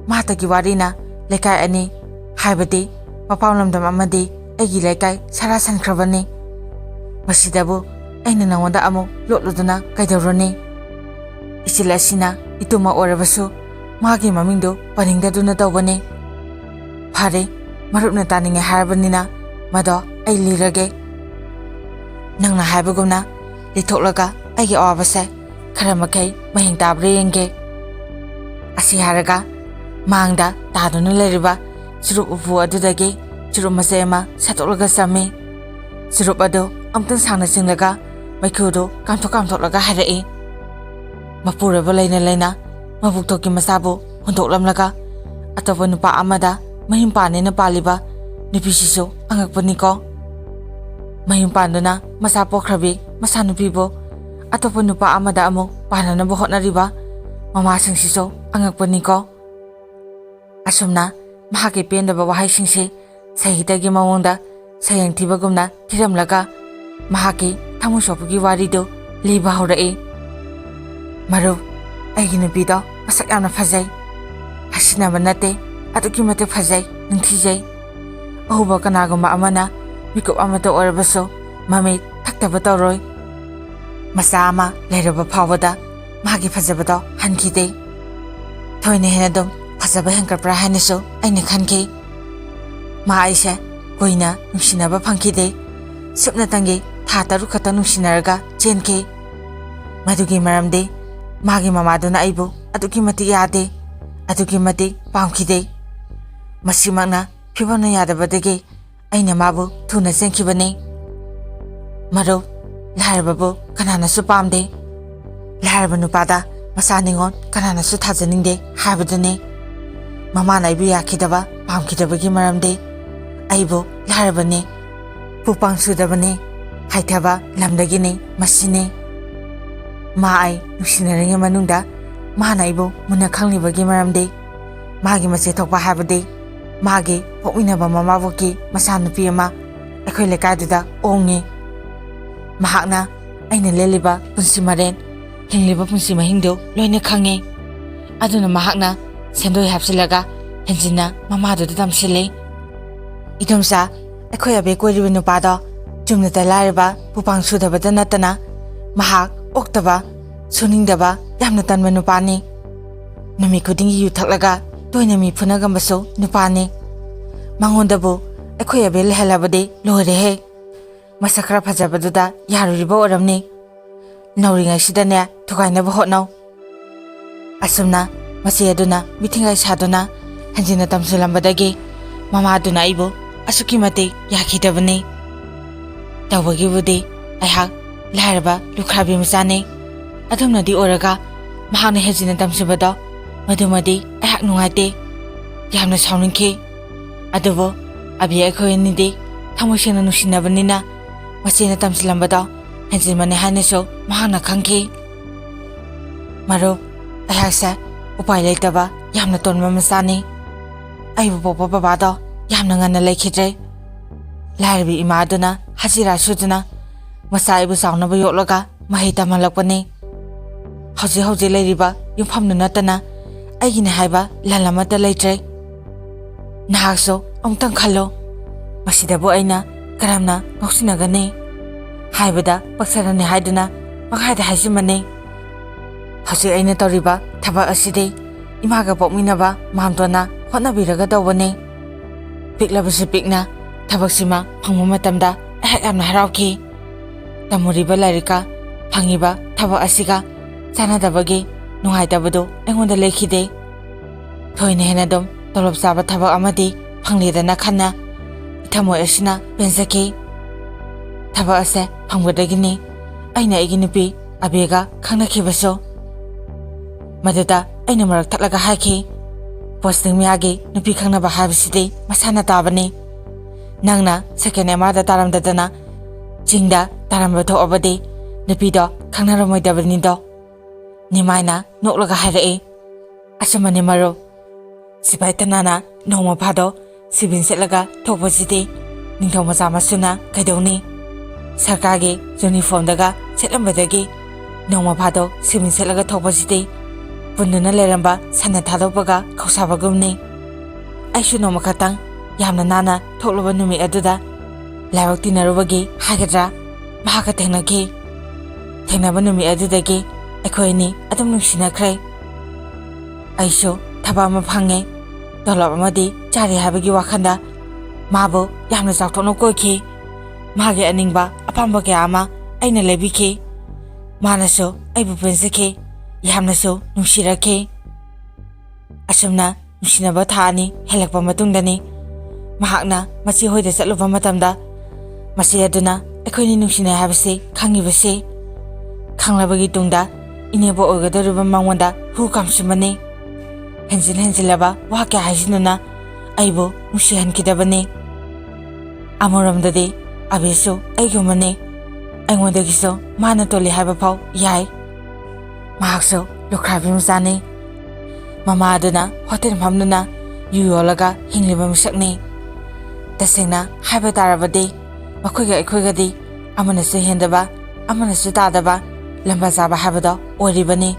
ꯃꯍꯥꯛꯇꯒꯤ ꯋꯥꯔꯤꯅ ꯂꯩꯀꯥꯏ ꯑꯅꯤ, ꯍꯥꯏꯕꯗꯤ ꯃꯄꯥꯝ ꯂꯝꯗꯝ ꯑꯃꯗꯤ ꯑꯩꯒꯤ ꯂꯩꯀꯥꯏ ꯁꯥꯔꯥ ꯁꯟꯈ꯭ꯔꯕꯅꯤ꯫ ꯃꯁꯤꯗꯕꯨ ꯑꯩꯅ ꯅꯉꯣꯟꯗ ꯑꯃꯨꯛ ꯂꯣꯠꯂꯨꯗꯨꯅ ꯀꯩꯗꯧꯔꯨꯅꯤ? ꯏꯆꯤꯜ ꯑꯁꯤꯅ ꯏꯇꯨꯝꯃ ꯑꯣꯏꯔꯕꯁꯨ ꯃꯥꯒꯤ ꯃꯃꯤꯡꯗꯨ ꯄꯟꯅꯤꯡꯗꯗꯨꯅ ꯇꯧꯕꯅꯤ꯫ ꯐꯔꯦ, ꯃꯔꯨꯞꯅ ꯇꯥꯅꯤꯡꯉꯦ ꯍꯥꯏꯔꯕꯅꯤꯅ ꯃꯗꯣ ꯑꯩ ꯂꯤꯔꯒꯦ꯫ ꯅꯪꯅ ꯍꯥꯏꯕꯒꯨꯝꯅ ꯂꯤꯊꯣꯛꯂꯒ ꯑꯩꯒꯤ ꯑꯋꯥꯕꯁꯦ ꯈꯔ ꯃꯈꯩ ꯃꯍꯦꯡ ꯇꯥꯕ꯭ꯔꯥ ꯌꯦꯡꯒꯦ꯫ ꯑꯁꯤ ꯍꯥꯏꯔꯒ ꯃꯥꯡꯗ ꯇꯥꯗꯨꯅ ꯂꯩꯔꯤꯕ ꯆꯨꯔꯨꯞ ꯎꯄꯨ ꯑꯗꯨꯗꯒꯤ ꯆꯨꯔꯨꯞ ꯃꯆꯩ ꯑꯃ ꯁꯠꯇꯣꯛꯂꯒ ꯆꯝꯃꯤ꯫ ꯆꯨꯔꯨꯞ ꯑꯗꯨ ꯑꯃꯨꯛꯇꯪ ꯁꯥꯡꯅ ꯆꯤꯡꯂꯒ ꯃꯩꯈꯨꯗꯨ ꯀꯥꯝꯊꯣꯛ ꯀꯥꯝꯊꯣꯛꯂꯒ ꯍꯥꯏꯔꯛꯏ꯫ ꯃꯄꯨꯔꯣꯏꯕ ꯂꯩꯅ ꯂꯩꯅ ꯃꯕꯨꯛ ꯊꯣꯛꯀꯤ ꯃꯆꯥꯕꯨ ꯍꯨꯟꯗꯣꯛꯂꯝꯂꯒ ꯑꯇꯣꯞꯄ ꯅꯨꯄꯥ ꯑꯃꯗ ꯃꯌꯨꯝ ꯄꯥꯟꯅꯦꯅ ꯄꯥꯜꯂꯤꯕ ꯅꯨꯄꯤꯁꯤꯁꯨ ꯑꯉꯛꯄꯅꯤꯀꯣ꯫ ꯃꯌꯨꯝ ꯄꯥꯟꯗꯨꯅ ꯃꯆꯥ ꯄꯣꯛꯈ꯭ꯔꯕꯤ ꯃꯆꯥꯅꯨꯄꯤꯕꯨ ꯑꯇꯣꯞꯄ ꯅꯨꯄꯥ ꯑꯃꯗ ꯑꯃꯨꯛ ꯄꯥꯟꯅꯅꯕ ꯍꯣꯠꯅꯔꯤꯕ ꯃꯃꯥꯁꯤꯡꯁꯤꯁꯨ ꯑꯉꯛꯄꯅꯤꯀꯣ꯫ ꯑꯁꯨꯝꯅ ꯃꯍꯥꯛꯀꯤ ꯄꯦꯟꯗꯕ ꯋꯥꯍꯩꯁꯤꯡꯁꯤ ꯁꯍꯤꯇꯒꯤ ꯃꯑꯣꯡꯗ ꯁꯩꯔꯦꯡ ꯊꯤꯕꯒꯨꯝꯅ ꯊꯤꯔꯝꯂꯒ ꯃꯍꯥꯛꯀꯤ ꯊꯃꯣꯏ ꯁꯣꯛꯄꯒꯤ ꯋꯥꯔꯤꯗꯨ ꯂꯤꯕ ꯍꯧꯔꯛꯏ꯫ ꯃꯔꯨꯞ, ꯑꯩꯒꯤ ꯅꯨꯄꯤꯗꯣ ꯃꯁꯛ ꯌꯥꯝꯅ ꯐꯖꯩ꯫ ꯍꯥꯏꯁꯤꯟꯅꯕ ꯅꯠꯇꯦ, ꯑꯗꯨꯛꯀꯤ ꯃꯇꯤꯛ ꯐꯖꯩ, ꯅꯤꯡꯊꯤꯖꯩ꯫ ꯑꯍꯨꯕ ꯀꯅꯥꯒꯨꯝꯕ ꯑꯃꯅ ꯃꯤꯀꯨꯞ ꯑꯃꯇ ꯑꯣꯏꯔꯕꯁꯨ ꯃꯃꯤꯠ ꯊꯛꯇꯕ ꯇꯧꯔꯣꯏ꯫ ꯃꯆꯥ ꯑꯃ ꯂꯩꯔꯕ ꯐꯥꯎꯕꯗ ꯃꯥꯒꯤ ꯐꯖꯕꯗꯣ ꯍꯟꯈꯤꯗꯦ꯫ ꯊꯣꯏꯅ ꯍꯦꯟꯅ ꯑꯗꯨꯝ ꯐꯖꯕ ꯍꯦꯟꯒꯠꯄ꯭ꯔꯥ ꯍꯥꯏꯅꯁꯨ ꯑꯩꯅ ꯈꯟꯈꯤ꯫ ꯃꯥ ꯑꯩꯁꯦ ꯀꯨꯏꯅ ꯅꯨꯡꯁꯤꯅꯕ ꯐꯪꯈꯤꯗꯦ꯫ ꯁꯨꯞꯅꯇꯪꯒꯤ ꯊꯥ ꯇꯔꯨꯛ ꯈꯛꯇ ꯅꯨꯡꯁꯤꯅꯔꯒ ꯆꯦꯟꯈꯤ꯫ ꯃꯗꯨꯒꯤ ꯃꯔꯝꯗꯤ ꯃꯥꯒꯤ ꯃꯃꯥꯗꯨꯅ ꯑꯩꯕꯨ ꯑꯗꯨꯛꯀꯤ ꯃꯇꯤꯛ ꯌꯥꯗꯦ, ꯑꯗꯨꯛꯀꯤ ꯃꯇꯤꯛ ꯄꯥꯝꯈꯤꯗꯦ꯫ ꯃꯁꯤꯃꯛꯅ ꯐꯤꯕꯝꯅ ꯌꯥꯗꯕꯗꯒꯤ ꯑꯩꯅ ꯃꯥꯕꯨ ꯊꯨꯅ ꯆꯦꯟꯈꯤꯕꯅꯤ꯫ ꯃꯔꯨꯞ, ꯂꯥꯏꯔꯕꯕꯨ ꯀꯅꯥꯅꯁꯨ ꯄꯥꯝꯗꯦ꯫ ꯂꯥꯏꯔꯕ ꯅꯨꯄꯥꯗ ꯃꯆꯥ ꯅꯤꯉꯣꯜ ꯀꯅꯥꯅꯁꯨ ꯊꯥꯖꯅꯤꯡꯗꯦ ꯍꯥꯏꯕꯗꯨꯅꯤ꯫ ꯃꯃꯥꯅ ꯑꯩꯕꯨ ꯌꯥꯈꯤꯗꯕ, ꯄꯥꯝꯈꯤꯗꯕꯒꯤ ꯃꯔꯝꯗꯤ ꯑꯩꯕꯨ ꯂꯥꯏꯔꯕꯅꯤ, ꯄꯨꯄꯥꯡ ꯁꯨꯗꯕꯅꯤ, ꯍꯥꯏꯊꯕ ꯂꯝꯗꯒꯤꯅꯤ꯫ ꯃꯁꯤꯅꯤ꯫ ꯃꯥ ꯑꯩ ꯅꯨꯡꯁꯤꯅꯔꯤꯉꯩ ꯃꯅꯨꯡꯗ ꯃꯥꯅ ꯑꯩꯕꯨ ꯃꯨꯟꯅ ꯈꯪꯂꯤꯕꯒꯤ ꯃꯔꯝꯗꯤ ꯃꯥꯒꯤ ꯃꯆꯦ ꯊꯣꯛꯄ ꯍꯥꯏꯕꯗꯤ ꯃꯥꯒꯤ ꯄꯣꯛꯃꯤꯟꯅꯕ ꯃꯃꯥꯕꯣꯛꯀꯤ ꯃꯆꯥꯅꯨꯄꯤ ꯑꯃ ꯑꯩꯈꯣꯏ ꯂꯩꯀꯥꯏꯗꯨꯗ ꯑꯣꯡꯉꯤ꯫ ꯃꯍꯥꯛꯅ ꯑꯩꯅ ꯂꯦꯜꯂꯤꯕ ꯄꯨꯟꯁꯤ ꯃꯔꯦꯟ, ꯍꯤꯡꯂꯤꯕ ꯄꯨꯟꯁꯤ ꯃꯍꯤꯡꯗꯨ ꯂꯣꯏꯅ ꯈꯪꯉꯤ꯫ ꯑꯗꯨꯅ ꯃꯍꯥꯛꯅ ꯁꯦꯟꯗꯣꯏ ꯍꯥꯞꯆꯤꯜꯂꯒ ꯍꯦꯟꯖꯤꯟꯅ ꯃꯃꯥꯗꯨꯗ ꯇꯝꯁꯤꯜꯂꯤ꯫ ꯏꯗꯣꯝꯆꯥ, ꯑꯩꯈꯣꯏ ꯑꯕꯦ ꯀꯣꯏꯔꯤꯕ ꯅꯨꯄꯥꯗꯣ ꯆꯨꯝꯅꯇ ꯂꯥꯏꯔꯕ, ꯄꯨꯄꯥꯡ ꯁꯨꯗꯕꯇ ꯅꯠꯇꯅ ꯃꯍꯥꯛ ꯑꯣꯛꯇꯕ, ꯁꯨꯅꯤꯡꯗꯕ, ꯌꯥꯝꯅ ꯇꯟꯕ ꯅꯨꯄꯥꯅꯤ꯫ ꯅꯨꯃꯤꯠ ꯈꯨꯗꯤꯡꯒꯤ ꯌꯨ ꯊꯛꯂꯒ ꯇꯣꯏꯅ ꯃꯤ ꯐꯨꯅꯒꯟꯕꯁꯨ ꯅꯨꯄꯥꯅꯤ꯫ ꯃꯉꯣꯟꯗꯕꯨ ꯑꯩꯈꯣꯏ ꯑꯕꯦ ꯂꯩꯍꯜꯂꯕꯗꯤ ꯂꯣꯏꯔꯦꯍꯦ꯫ ꯃꯁꯛ ꯈꯔ ꯐꯖꯕꯗꯨꯗ ꯌꯥꯔꯨꯔꯤꯕ ꯑꯣꯏꯔꯝꯅꯤ꯫ ꯅꯧꯔꯤꯉꯩꯁꯤꯗꯅꯦ ꯊꯨꯒꯥꯏꯅꯕ ꯍꯣꯠꯅꯧ꯫ ꯑꯁꯨꯝꯅ ꯃꯆꯦ ꯑꯗꯨꯅ ꯃꯤꯊꯤꯡꯒꯥꯏ ꯁꯥꯗꯨꯅ ꯍꯦꯟꯖꯤꯟꯅ ꯇꯝꯁꯤꯜꯂꯝꯕꯗꯒꯤ ꯃꯃꯥꯗꯨꯅ ꯑꯩꯕꯨ ꯑꯁꯨꯛꯀꯤ ꯃꯇꯤꯛ ꯌꯥꯈꯤꯗꯕꯅꯤ꯫ ꯇꯧꯕꯒꯤꯕꯨꯗꯤ ꯑꯩꯍꯥꯛ ꯂꯥꯏꯔꯕ ꯂꯨꯈ꯭ꯔꯥꯕꯤ ꯃꯆꯥꯅꯤ꯫ ꯑꯗꯨꯝꯅꯗꯤ ꯑꯣꯏꯔꯒ ꯃꯍꯥꯛꯅ ꯍꯦꯟꯖꯤꯟꯅ ꯇꯝꯁꯤꯟꯕꯗꯣ ꯃꯗꯨꯃꯗꯤ ꯑꯩꯍꯥꯛ ꯅꯨꯡꯉꯥꯏꯇꯦ꯫ ꯌꯥꯝꯅ ꯁꯥꯎꯅꯤꯡꯈꯤ꯫ ꯑꯗꯨꯕꯨ ꯑꯕꯤ ꯑꯩꯈꯣꯏ ꯑꯅꯤꯗꯤ ꯊꯃꯣꯏ ꯁꯦꯡꯅ ꯅꯨꯡꯁꯤꯅꯕꯅꯤꯅ ꯃꯆꯦꯅ ꯇꯝꯁꯤꯜꯂꯝꯕꯗꯣ ꯍꯦꯟꯖꯤꯟꯕꯅꯤ ꯍꯥꯏꯅꯁꯨ ꯃꯍꯥꯛꯅ ꯈꯪꯈꯤ꯫ ꯃꯔꯨꯞ, ꯑꯩꯍꯥꯛꯁꯦ ꯎꯄꯥꯏ ꯂꯩꯇꯕ ꯌꯥꯝꯅ ꯇꯣꯟꯕ ꯃꯆꯥꯅꯤ꯫ ꯑꯩꯕꯨ ꯄꯣꯛꯄ ꯕꯕꯥꯗꯣ ꯌꯥꯝꯅ ꯉꯟꯅ ꯂꯩꯈꯤꯗ꯭ꯔꯦ꯫ ꯂꯥꯏꯔꯕꯤ ꯏꯃꯥ ꯑꯗꯨꯅ ꯍꯖꯤꯔꯥ ꯁꯨꯗꯨꯅ ꯃꯆꯥ ꯑꯩꯕꯨ ꯆꯥꯎꯅꯕ ꯌꯣꯛꯂꯒ ꯃꯍꯩ ꯇꯝꯍꯜꯂꯛꯄꯅꯤ꯫ ꯍꯧꯖꯤꯛ ꯍꯧꯖꯤꯛ ꯂꯩꯔꯤꯕ ꯌꯨꯝꯐꯝꯗꯨ ꯅꯠꯇꯅ ꯑꯩꯒꯤꯅꯤ ꯍꯥꯏꯕ ꯂꯟ ꯑꯃꯠꯇ ꯂꯩꯇ꯭ꯔꯦ꯫ ꯅꯍꯥꯛꯁꯨ ꯑꯃꯨꯛꯇꯪ ꯈꯜꯂꯣ, ꯃꯁꯤꯗꯕꯨ ꯑꯩꯅ ꯀꯔꯝꯅ ꯉꯥꯎꯁꯤꯟꯅꯒꯅꯤ? ꯍꯥꯏꯕꯗ ꯄꯛꯆꯔꯅꯤ ꯍꯥꯏꯗꯨꯅ ꯄꯪꯍꯥꯏꯗ ꯍꯥꯏꯖꯤꯟꯕꯅꯤ꯫ ꯍꯧꯖꯤꯛ ꯑꯩꯅ ꯇꯧꯔꯤꯕ ꯊꯕꯛ ꯑꯁꯤꯗꯤ ꯏꯃꯥꯒ ꯄꯣꯛꯃꯤꯟꯅꯕ ꯃꯥꯝꯇꯣꯟꯅ ꯍꯣꯠꯅꯕꯤꯔꯒ ꯇꯧꯕꯅꯤ꯫ ꯄꯤꯛꯂꯕꯁꯨ ꯄꯤꯛꯅ ꯊꯕꯛꯁꯤꯃ ꯐꯪꯕ ꯃꯇꯝꯗ ꯑꯩꯍꯥꯛ ꯌꯥꯝꯅ ꯍꯔꯥꯎꯈꯤ꯫ ꯇꯝꯃꯨꯔꯤꯕ ꯂꯥꯏꯔꯤꯛꯀ ꯐꯪꯉꯤꯕ ꯊꯕꯛ ꯑꯁꯤꯒ ꯆꯥꯟꯅꯗꯕꯒꯤ ꯅꯨꯡꯉꯥꯏꯇꯕꯗꯨ ꯑꯩꯉꯣꯟꯗ ꯂꯩꯈꯤꯗꯦ꯫ ꯊꯣꯏꯅ ꯍꯦꯟꯅ ꯑꯗꯨꯝ ꯇꯣꯂꯣꯞ ꯆꯥꯕ ꯊꯕꯛ ꯑꯃꯗꯤ ꯐꯪꯂꯦꯗꯅ ꯈꯟꯅ ꯏꯊꯃꯣꯏ ꯑꯁꯤꯅ ꯄꯦꯟꯖꯈꯤ꯫ ꯊꯕꯛ ꯑꯁꯦ ꯐꯪꯕꯗꯒꯤꯅꯤ ꯑꯩꯅ ꯑꯩꯒꯤ ꯅꯨꯄꯤ ꯑꯕꯦꯒ ꯈꯪꯅꯈꯤꯕꯁꯨ꯫ ꯃꯗꯨꯗ ꯑꯩꯅ ꯃꯔꯛ ꯊꯠꯂꯒ ꯍꯥꯏꯈꯤ, "ꯄꯣꯁꯇꯤꯡ ꯃꯌꯥꯒꯤ ꯅꯨꯄꯤ ꯈꯪꯅꯕ ꯍꯥꯏꯕꯁꯤꯗꯤ ꯃꯁꯥꯅ ꯇꯥꯕꯅꯤ꯫ ꯅꯪꯅ ꯁꯦꯀꯦꯟ ꯑꯦꯝ ꯑꯥꯔꯗ ꯇꯥꯔꯝꯗꯗꯅ ꯆꯤꯡꯗ ꯇꯥꯔꯝꯕ ꯊꯣꯛꯑꯕꯗꯤ ꯅꯨꯄꯤꯗꯣ ꯈꯪꯅꯔꯝꯃꯣꯏꯗꯕꯅꯤꯗꯣ"꯫ ꯅꯤꯃꯥꯏꯅ ꯅꯣꯛꯂꯒ ꯍꯥꯏꯔꯛꯏ꯫ ꯑꯆꯨꯝꯕꯅꯤ ꯃꯔꯨꯞ, ꯁꯤꯐꯥꯏ ꯇꯅꯥꯅ ꯅꯣꯡꯃ ꯐꯥꯗꯣꯛ ꯁꯤꯕꯤꯜ ꯁꯦꯠꯂꯒ ꯊꯣꯛꯄꯁꯤꯗꯤ ꯅꯤꯡꯊꯧ ꯃꯆꯥ ꯃꯁꯨꯅ ꯀꯩꯗꯧꯅꯤ? ꯁꯔꯀꯥꯔꯒꯤ ꯌꯨꯅꯤꯐꯣꯔꯝꯗꯒ ꯁꯦꯠꯂꯝꯕꯗꯒꯤ ꯅꯣꯡꯃ ꯐꯥꯗꯣꯛ ꯁꯤꯕꯤꯜ ꯁꯦꯠꯂꯒ ꯊꯣꯛꯄꯁꯤꯗꯤ ꯄꯨꯟꯗꯨꯅ ꯂꯩꯔꯝꯕ ꯁꯟꯅ ꯊꯥꯗꯣꯛꯄꯒ ꯈꯧꯁꯥꯕꯒꯨꯝꯅꯤ꯫ ꯑꯩꯁꯨ ꯅꯣꯡꯃ ꯈꯛꯇꯪ ꯌꯥꯝꯅ ꯅꯥꯟꯅ ꯊꯣꯛꯂꯨꯕ ꯅꯨꯃꯤꯠ ꯑꯗꯨꯗ ꯂꯥꯏꯕꯛ ꯇꯤꯟꯅꯔꯨꯕꯒꯤ ꯍꯥꯏꯒꯗ꯭ꯔꯥ, ꯃꯍꯥꯛꯀ ꯊꯦꯡꯅꯈꯤ꯫ ꯊꯦꯡꯅꯕ ꯅꯨꯃꯤꯠ ꯑꯗꯨꯗꯒꯤ ꯑꯩꯈꯣꯏ ꯑꯅꯤ ꯑꯗꯨꯝ ꯅꯨꯡꯁꯤꯅꯈ꯭ꯔꯦ꯫ ꯑꯩꯁꯨ ꯊꯕꯛ ꯑꯃ ꯐꯪꯉꯦ, ꯇꯣꯂꯣꯞ ꯑꯃꯗꯤ ꯆꯥꯔꯦ ꯍꯥꯏꯕꯒꯤ ꯋꯥꯈꯜꯗ ꯃꯥꯕꯨ ꯌꯥꯝꯅ ꯆꯥꯎꯊꯣꯛꯅ ꯀꯣꯏꯈꯤ꯫ ꯃꯥꯒꯤ ꯑꯅꯤꯡꯕ ꯑꯄꯥꯝꯕ ꯀꯌꯥ ꯑꯃ ꯑꯩꯅ ꯂꯩꯕꯤꯈꯤ꯫ ꯃꯥꯅꯁꯨ ꯑꯩꯕꯨ ꯄꯦꯟꯖꯈꯤ, ꯌꯥꯝꯅꯁꯨ ꯅꯨꯡꯁꯤꯔꯛꯈꯤ꯫ ꯑꯁꯨꯝꯅ ꯅꯨꯡꯁꯤꯅꯕ ꯊꯥ ꯑꯅꯤ ꯍꯦꯜꯂꯛꯄ ꯃꯇꯨꯡꯗꯅꯤ ꯃꯍꯥꯛꯅ ꯃꯆꯦ ꯍꯣꯏꯗ ꯆꯠꯂꯨꯕ ꯃꯇꯝꯗ ꯃꯆꯦ ꯑꯗꯨꯅ ꯑꯩꯈꯣꯏꯅꯤ ꯅꯨꯡꯁꯤꯅꯩ ꯍꯥꯏꯕꯁꯤ ꯈꯪꯉꯤꯕꯁꯤ꯫ ꯈꯪꯂꯕꯒꯤ ꯇꯨꯡꯗ ꯏꯅꯦꯕꯣꯛ ꯑꯣꯏꯒꯗꯧꯔꯤꯕ ꯃꯉꯣꯟꯗ ꯍꯨ ꯀꯥꯝꯁꯤꯟꯕꯅꯤ꯫ ꯍꯦꯟꯖꯤꯟ ꯍꯦꯟꯖꯤꯜꯂꯕ ꯋꯥ ꯀꯌꯥ ꯍꯥꯏꯖꯤꯟꯗꯨꯅ ꯑꯩꯕꯨ ꯅꯨꯡꯁꯤꯍꯟꯈꯤꯗꯕꯅꯤ꯫ ꯑꯃꯔꯣꯝꯗꯗꯤ ꯑꯕꯤꯁꯨ ꯑꯩꯒꯨꯝꯕꯅꯤ꯫ ꯑꯩꯉꯣꯟꯗꯒꯤꯁꯨ ꯃꯥꯅ ꯇꯣꯜꯂꯤ ꯍꯥꯏꯕ ꯐꯥꯎ ꯌꯥꯏ꯫ ꯃꯍꯥꯛꯁꯨ ꯂꯨꯈ꯭ꯔꯥꯕꯤ ꯃꯆꯥꯅꯤ꯫ ꯃꯃꯥ ꯑꯗꯨꯅ ꯍꯣꯇꯦꯜ ꯐꯝꯗꯨꯅ ꯌꯨ ꯌꯣꯜꯂꯒ ꯍꯤꯡꯂꯤꯕ ꯃꯤꯁꯛꯅꯤ꯫ ꯇꯁꯦꯡꯅ ꯍꯥꯏꯕ ꯇꯥꯔꯕꯗꯤ ꯃꯈꯣꯏꯒ ꯑꯩꯈꯣꯏꯒꯗꯤ ꯑꯃꯅꯁꯨ ꯍꯦꯟꯗꯕ, ꯑꯃꯅꯁꯨ ꯇꯥꯗꯕ, ꯂꯝꯕꯥ ꯆꯥꯕ ꯍꯥꯏꯕꯗꯣ ꯑꯣꯏꯔꯤꯕꯅꯤ꯫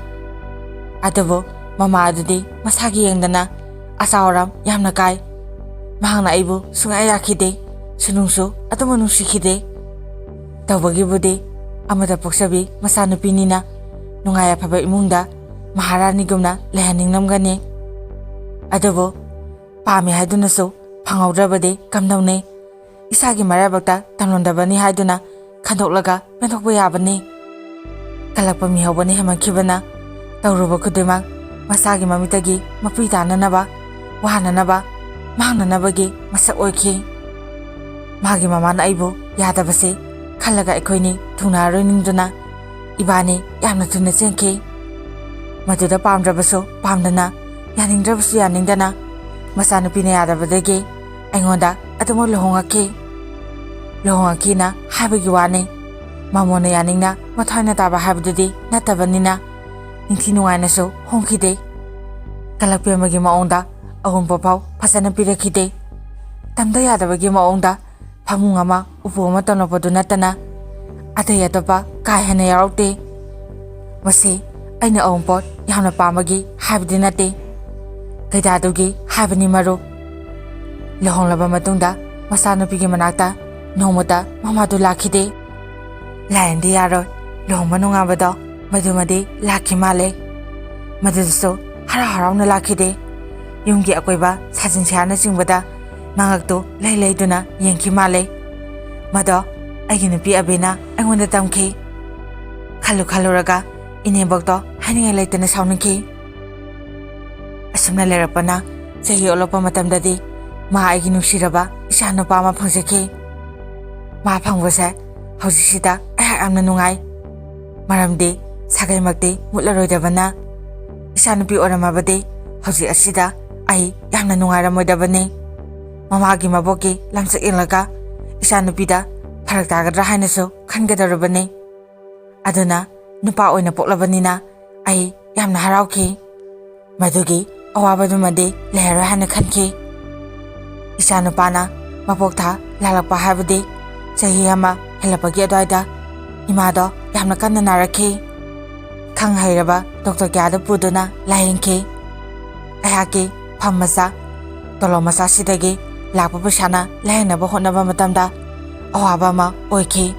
ꯑꯗꯨꯕꯨ ꯃꯃꯥ ꯑꯗꯨꯗꯤ ꯃꯁꯥꯒꯤ ꯌꯦꯡꯗꯅ ꯑꯆꯥꯎ ꯑꯔꯥꯝ ꯌꯥꯝꯅ ꯀꯥꯏ꯫ ꯃꯍꯥꯛꯅ ꯑꯩꯕꯨ ꯁꯨꯡꯌꯥ ꯌꯥꯈꯤꯗꯦ, ꯁꯨꯅꯨꯡꯁꯨ ꯑꯗꯨꯃꯛ ꯅꯨꯡꯁꯤꯈꯤꯗꯦ꯫ ꯇꯧꯕꯒꯤꯕꯨꯗꯤ ꯑꯃꯗ ꯄꯣꯛꯆꯕꯤ ꯃꯆꯥꯅꯨꯄꯤꯅꯤꯅ ꯅꯨꯡꯉꯥꯏ ꯌꯥꯏꯐꯕ ꯏꯃꯨꯡꯗ ꯃꯍꯥꯔꯥꯅꯤꯒꯨꯝꯅ ꯂꯩꯍꯟꯅꯤꯡꯂꯝꯒꯅꯤ꯫ ꯑꯗꯨꯕꯨ ꯄꯥꯝꯃꯤ ꯍꯥꯏꯗꯨꯅꯁꯨ ꯐꯪꯍꯧꯗ꯭ꯔꯕꯗꯤ ꯀꯝꯗꯧꯅꯤ? ꯏꯁꯥꯒꯤ ꯃꯔꯥꯏꯕꯛꯇ ꯇꯝꯂꯝꯗꯕꯅꯤ ꯍꯥꯏꯗꯨꯅ ꯈꯟꯗꯣꯛꯂꯒ ꯄꯦꯟꯊꯣꯛꯄ ꯌꯥꯕꯅꯤ꯫ ꯀꯜꯂꯛꯄ ꯃꯤꯍꯧꯕꯅ ꯍꯦꯟꯃꯟꯈꯤꯕꯅ ꯇꯧꯔꯨꯕ ꯈꯨꯗꯤꯡꯃꯛ ꯃꯁꯥꯒꯤ ꯃꯃꯤꯠꯇꯒꯤ ꯃꯄꯤ ꯇꯥꯅꯅꯕ, ꯋꯥꯅꯅꯕ, ꯃꯥꯡꯅꯅꯕꯒꯤ ꯃꯁꯛ ꯑꯣꯏꯈꯤ꯫ ꯃꯥꯒꯤ ꯃꯃꯥꯅ ꯑꯩꯕꯨ ꯌꯥꯗꯕꯁꯦ ꯈꯜꯂꯒ ꯑꯩꯈꯣꯏꯅꯤ ꯊꯨꯡꯅꯔꯔꯣꯏ ꯅꯤꯡꯗꯨꯅ ꯏꯕꯥꯅꯤ ꯌꯥꯝꯅ ꯊꯨꯅ ꯆꯦꯟꯈꯤ꯫ ꯃꯗꯨꯗ ꯄꯥꯝꯗ꯭ꯔꯕꯁꯨ ꯄꯥꯝꯗꯅ, ꯌꯥꯅꯤꯡꯗ꯭ꯔꯕꯁꯨ ꯌꯥꯅꯤꯡꯗꯅ, ꯃꯆꯥꯅꯨꯄꯤꯅ ꯌꯥꯗꯕꯗꯒꯤ ꯑꯩꯉꯣꯟꯗ ꯑꯗꯨꯃꯛ ꯂꯨꯍꯣꯡꯉꯛꯈꯤ꯫ ꯂꯨꯍꯣꯡꯉꯛꯈꯤꯅ ꯍꯥꯏꯕꯒꯤ ꯋꯥꯅꯤ꯫ ꯃꯃꯣꯟꯅ ꯌꯥꯅꯤꯡꯅ ꯃꯊ꯭ꯋꯥꯏꯅ ꯇꯥꯕ ꯍꯥꯏꯕꯗꯨꯗꯤ ꯅꯠꯇꯕꯅꯤꯅ ꯅꯤꯡꯊꯤ ꯅꯨꯡꯉꯥꯏꯅꯁꯨ ꯍꯣꯡꯈꯤꯗꯦ꯫ ꯀꯂꯛꯄꯦꯝꯕꯒꯤ ꯃꯑꯣꯡꯗ ꯑꯑꯣꯟꯄ ꯐꯥꯎ ꯐꯖꯅ ꯄꯤꯔꯛꯈꯤꯗꯦ꯫ ꯇꯝꯗ ꯌꯥꯗꯕꯒꯤ ꯃꯑꯣꯡꯗ ꯐꯃꯨꯡ ꯑꯃ ꯎꯄꯨ ꯑꯃ ꯇꯝꯂꯛꯄꯗꯨ ꯅꯠꯇꯅ ꯑꯇꯩ ꯑꯇꯣꯞꯄ ꯀꯥ ꯍꯦꯟꯅ ꯌꯥꯎꯔꯛꯇꯦ꯫ ꯃꯁꯤ ꯑꯩꯅ ꯑꯋꯨꯟꯄꯣꯠ ꯌꯥꯝꯅ ꯄꯥꯝꯕꯒꯤ ꯍꯥꯏꯕꯗꯤ ꯅꯠꯇꯦ꯫ ꯀꯩꯗꯥꯗꯨꯒꯤ ꯍꯥꯏꯕꯅꯤ ꯃꯔꯨꯞ꯫ ꯂꯨꯍꯣꯡꯂꯕ ꯃꯇꯨꯡꯗ ꯃꯆꯥꯅꯨꯄꯤꯒꯤ ꯃꯅꯥꯛꯇ ꯅꯣꯡꯃꯇ ꯃꯃꯥꯗꯨ ꯂꯥꯛꯈꯤꯗꯦ꯫ ꯂꯥꯏꯌꯦꯡꯗꯤ ꯌꯥꯔꯣꯏ, ꯂꯨꯍꯣꯡꯕ ꯅꯣꯡꯉꯥꯟꯕꯗꯣ ꯃꯗꯨꯃꯗꯤ ꯂꯥꯛꯈꯤ ꯃꯥꯜꯂꯦ꯫ ꯃꯗꯨꯗꯁꯨ ꯍꯔꯥꯎ ꯍꯔꯥꯎꯅ ꯂꯥꯛꯈꯤꯗꯦ꯫ ꯌꯨꯝꯒꯤ ꯑꯀꯣꯏꯕ ꯁꯥꯖꯤꯟ ꯁꯥꯅꯆꯤꯡꯕꯗ ꯃꯉꯛꯇꯨ ꯂꯩ ꯂꯩꯗꯨꯅ ꯌꯦꯡꯈꯤ ꯃꯥꯜꯂꯦ꯫ ꯃꯗꯣ ꯑꯩꯒꯤ ꯅꯨꯄꯤ ꯑꯕꯤꯅ ꯑꯩꯉꯣꯟꯗ ꯇꯝꯈꯤ꯫ ꯈꯜꯂꯨ ꯈꯜꯂꯨꯔꯒ ꯏꯅꯦꯝꯕꯣꯛꯇꯣ ꯍꯥꯏꯅꯤꯡꯉꯥꯏ ꯂꯩꯇꯅ ꯁꯥꯎꯅꯤꯡꯈꯤ꯫ ꯑꯁꯨꯝꯅ ꯂꯩꯔꯛꯄꯅ ꯆꯍꯤ ꯑꯣꯜꯂꯛꯄ ꯃꯇꯝꯗꯗꯤ ꯃꯥ ꯑꯩꯒꯤ ꯅꯨꯡꯁꯤꯔꯕ ꯏꯆꯥ ꯅꯨꯄꯥ ꯑꯃ ꯐꯪꯖꯈꯤ꯫ ꯃꯥ ꯐꯪꯕꯁꯦ ꯍꯧꯖꯤꯛꯁꯤꯗ ꯑꯩꯍꯥꯛ ꯌꯥꯝꯅ ꯅꯨꯡꯉꯥꯏ꯫ ꯃꯔꯝꯗꯤ ꯁꯥꯒꯩꯃꯛꯇꯤ ꯃꯨꯠꯂꯔꯣꯏꯗꯕꯅ ꯏꯆꯥꯅꯨꯄꯤ ꯑꯣꯏꯔꯝꯃꯕꯗꯤ ꯍꯧꯖꯤꯛ ꯑꯁꯤꯗ ꯑꯩ ꯌꯥꯝꯅ ꯅꯨꯡꯉꯥꯏꯔꯝꯃꯣꯏꯗꯕꯅꯤ꯫ ꯃꯃꯥꯒꯤ ꯃꯕꯣꯛꯀꯤ ꯂꯝꯆꯠ ꯌꯦꯡꯂꯒ ꯏꯆꯥꯅꯨꯄꯤꯗ ꯐꯔꯛ ꯇꯥꯒꯗ꯭ꯔꯥ ꯍꯥꯏꯅꯁꯨ ꯈꯟꯒꯗꯧꯔꯕꯅꯤ꯫ ꯑꯗꯨꯅ ꯅꯨꯄꯥ ꯑꯣꯏꯅ ꯄꯣꯛꯂꯕꯅꯤꯅ ꯑꯩ ꯌꯥꯝꯅ ꯍꯔꯥꯎꯈꯤ꯫ ꯃꯗꯨꯒꯤ ꯑꯋꯥꯕꯗꯨꯃꯗꯤ ꯂꯩꯔꯔꯣꯏ ꯍꯥꯏꯅ ꯈꯟꯈꯤ꯫ ꯏꯆꯥ ꯅꯨꯄꯥꯅ ꯃꯄꯣꯛ ꯊꯥ ꯂꯥꯜꯂꯛꯄ ꯍꯥꯏꯕꯗꯤ ꯆꯍꯤ ꯑꯃ ꯍꯦꯜꯂꯛꯄꯒꯤ ꯑꯗꯨꯋꯥꯏꯗ ꯏꯃꯥꯗꯣ ꯌꯥꯝꯅ ꯀꯟꯅ ꯅꯥꯔꯛꯈꯤ꯫ ꯈꯪ ꯍꯩꯔꯕ ꯗꯣꯛꯇꯔ ꯀꯌꯥꯗ ꯄꯨꯗꯨꯅ ꯂꯥꯌꯦꯡꯈꯤ꯫ ꯑꯩꯍꯥꯛꯀꯤ ꯐꯝ ꯃꯆꯥ, ꯇꯣꯂꯣꯞ ꯃꯆꯥꯁꯤꯗꯒꯤ ꯂꯥꯛꯄ ꯄꯩꯁꯥꯅ ꯂꯥꯌꯦꯡꯅꯕ ꯍꯣꯠꯅꯕ ꯃꯇꯝꯗ ꯑꯋꯥꯕ ꯑꯃ ꯑꯣꯏꯈꯤ꯫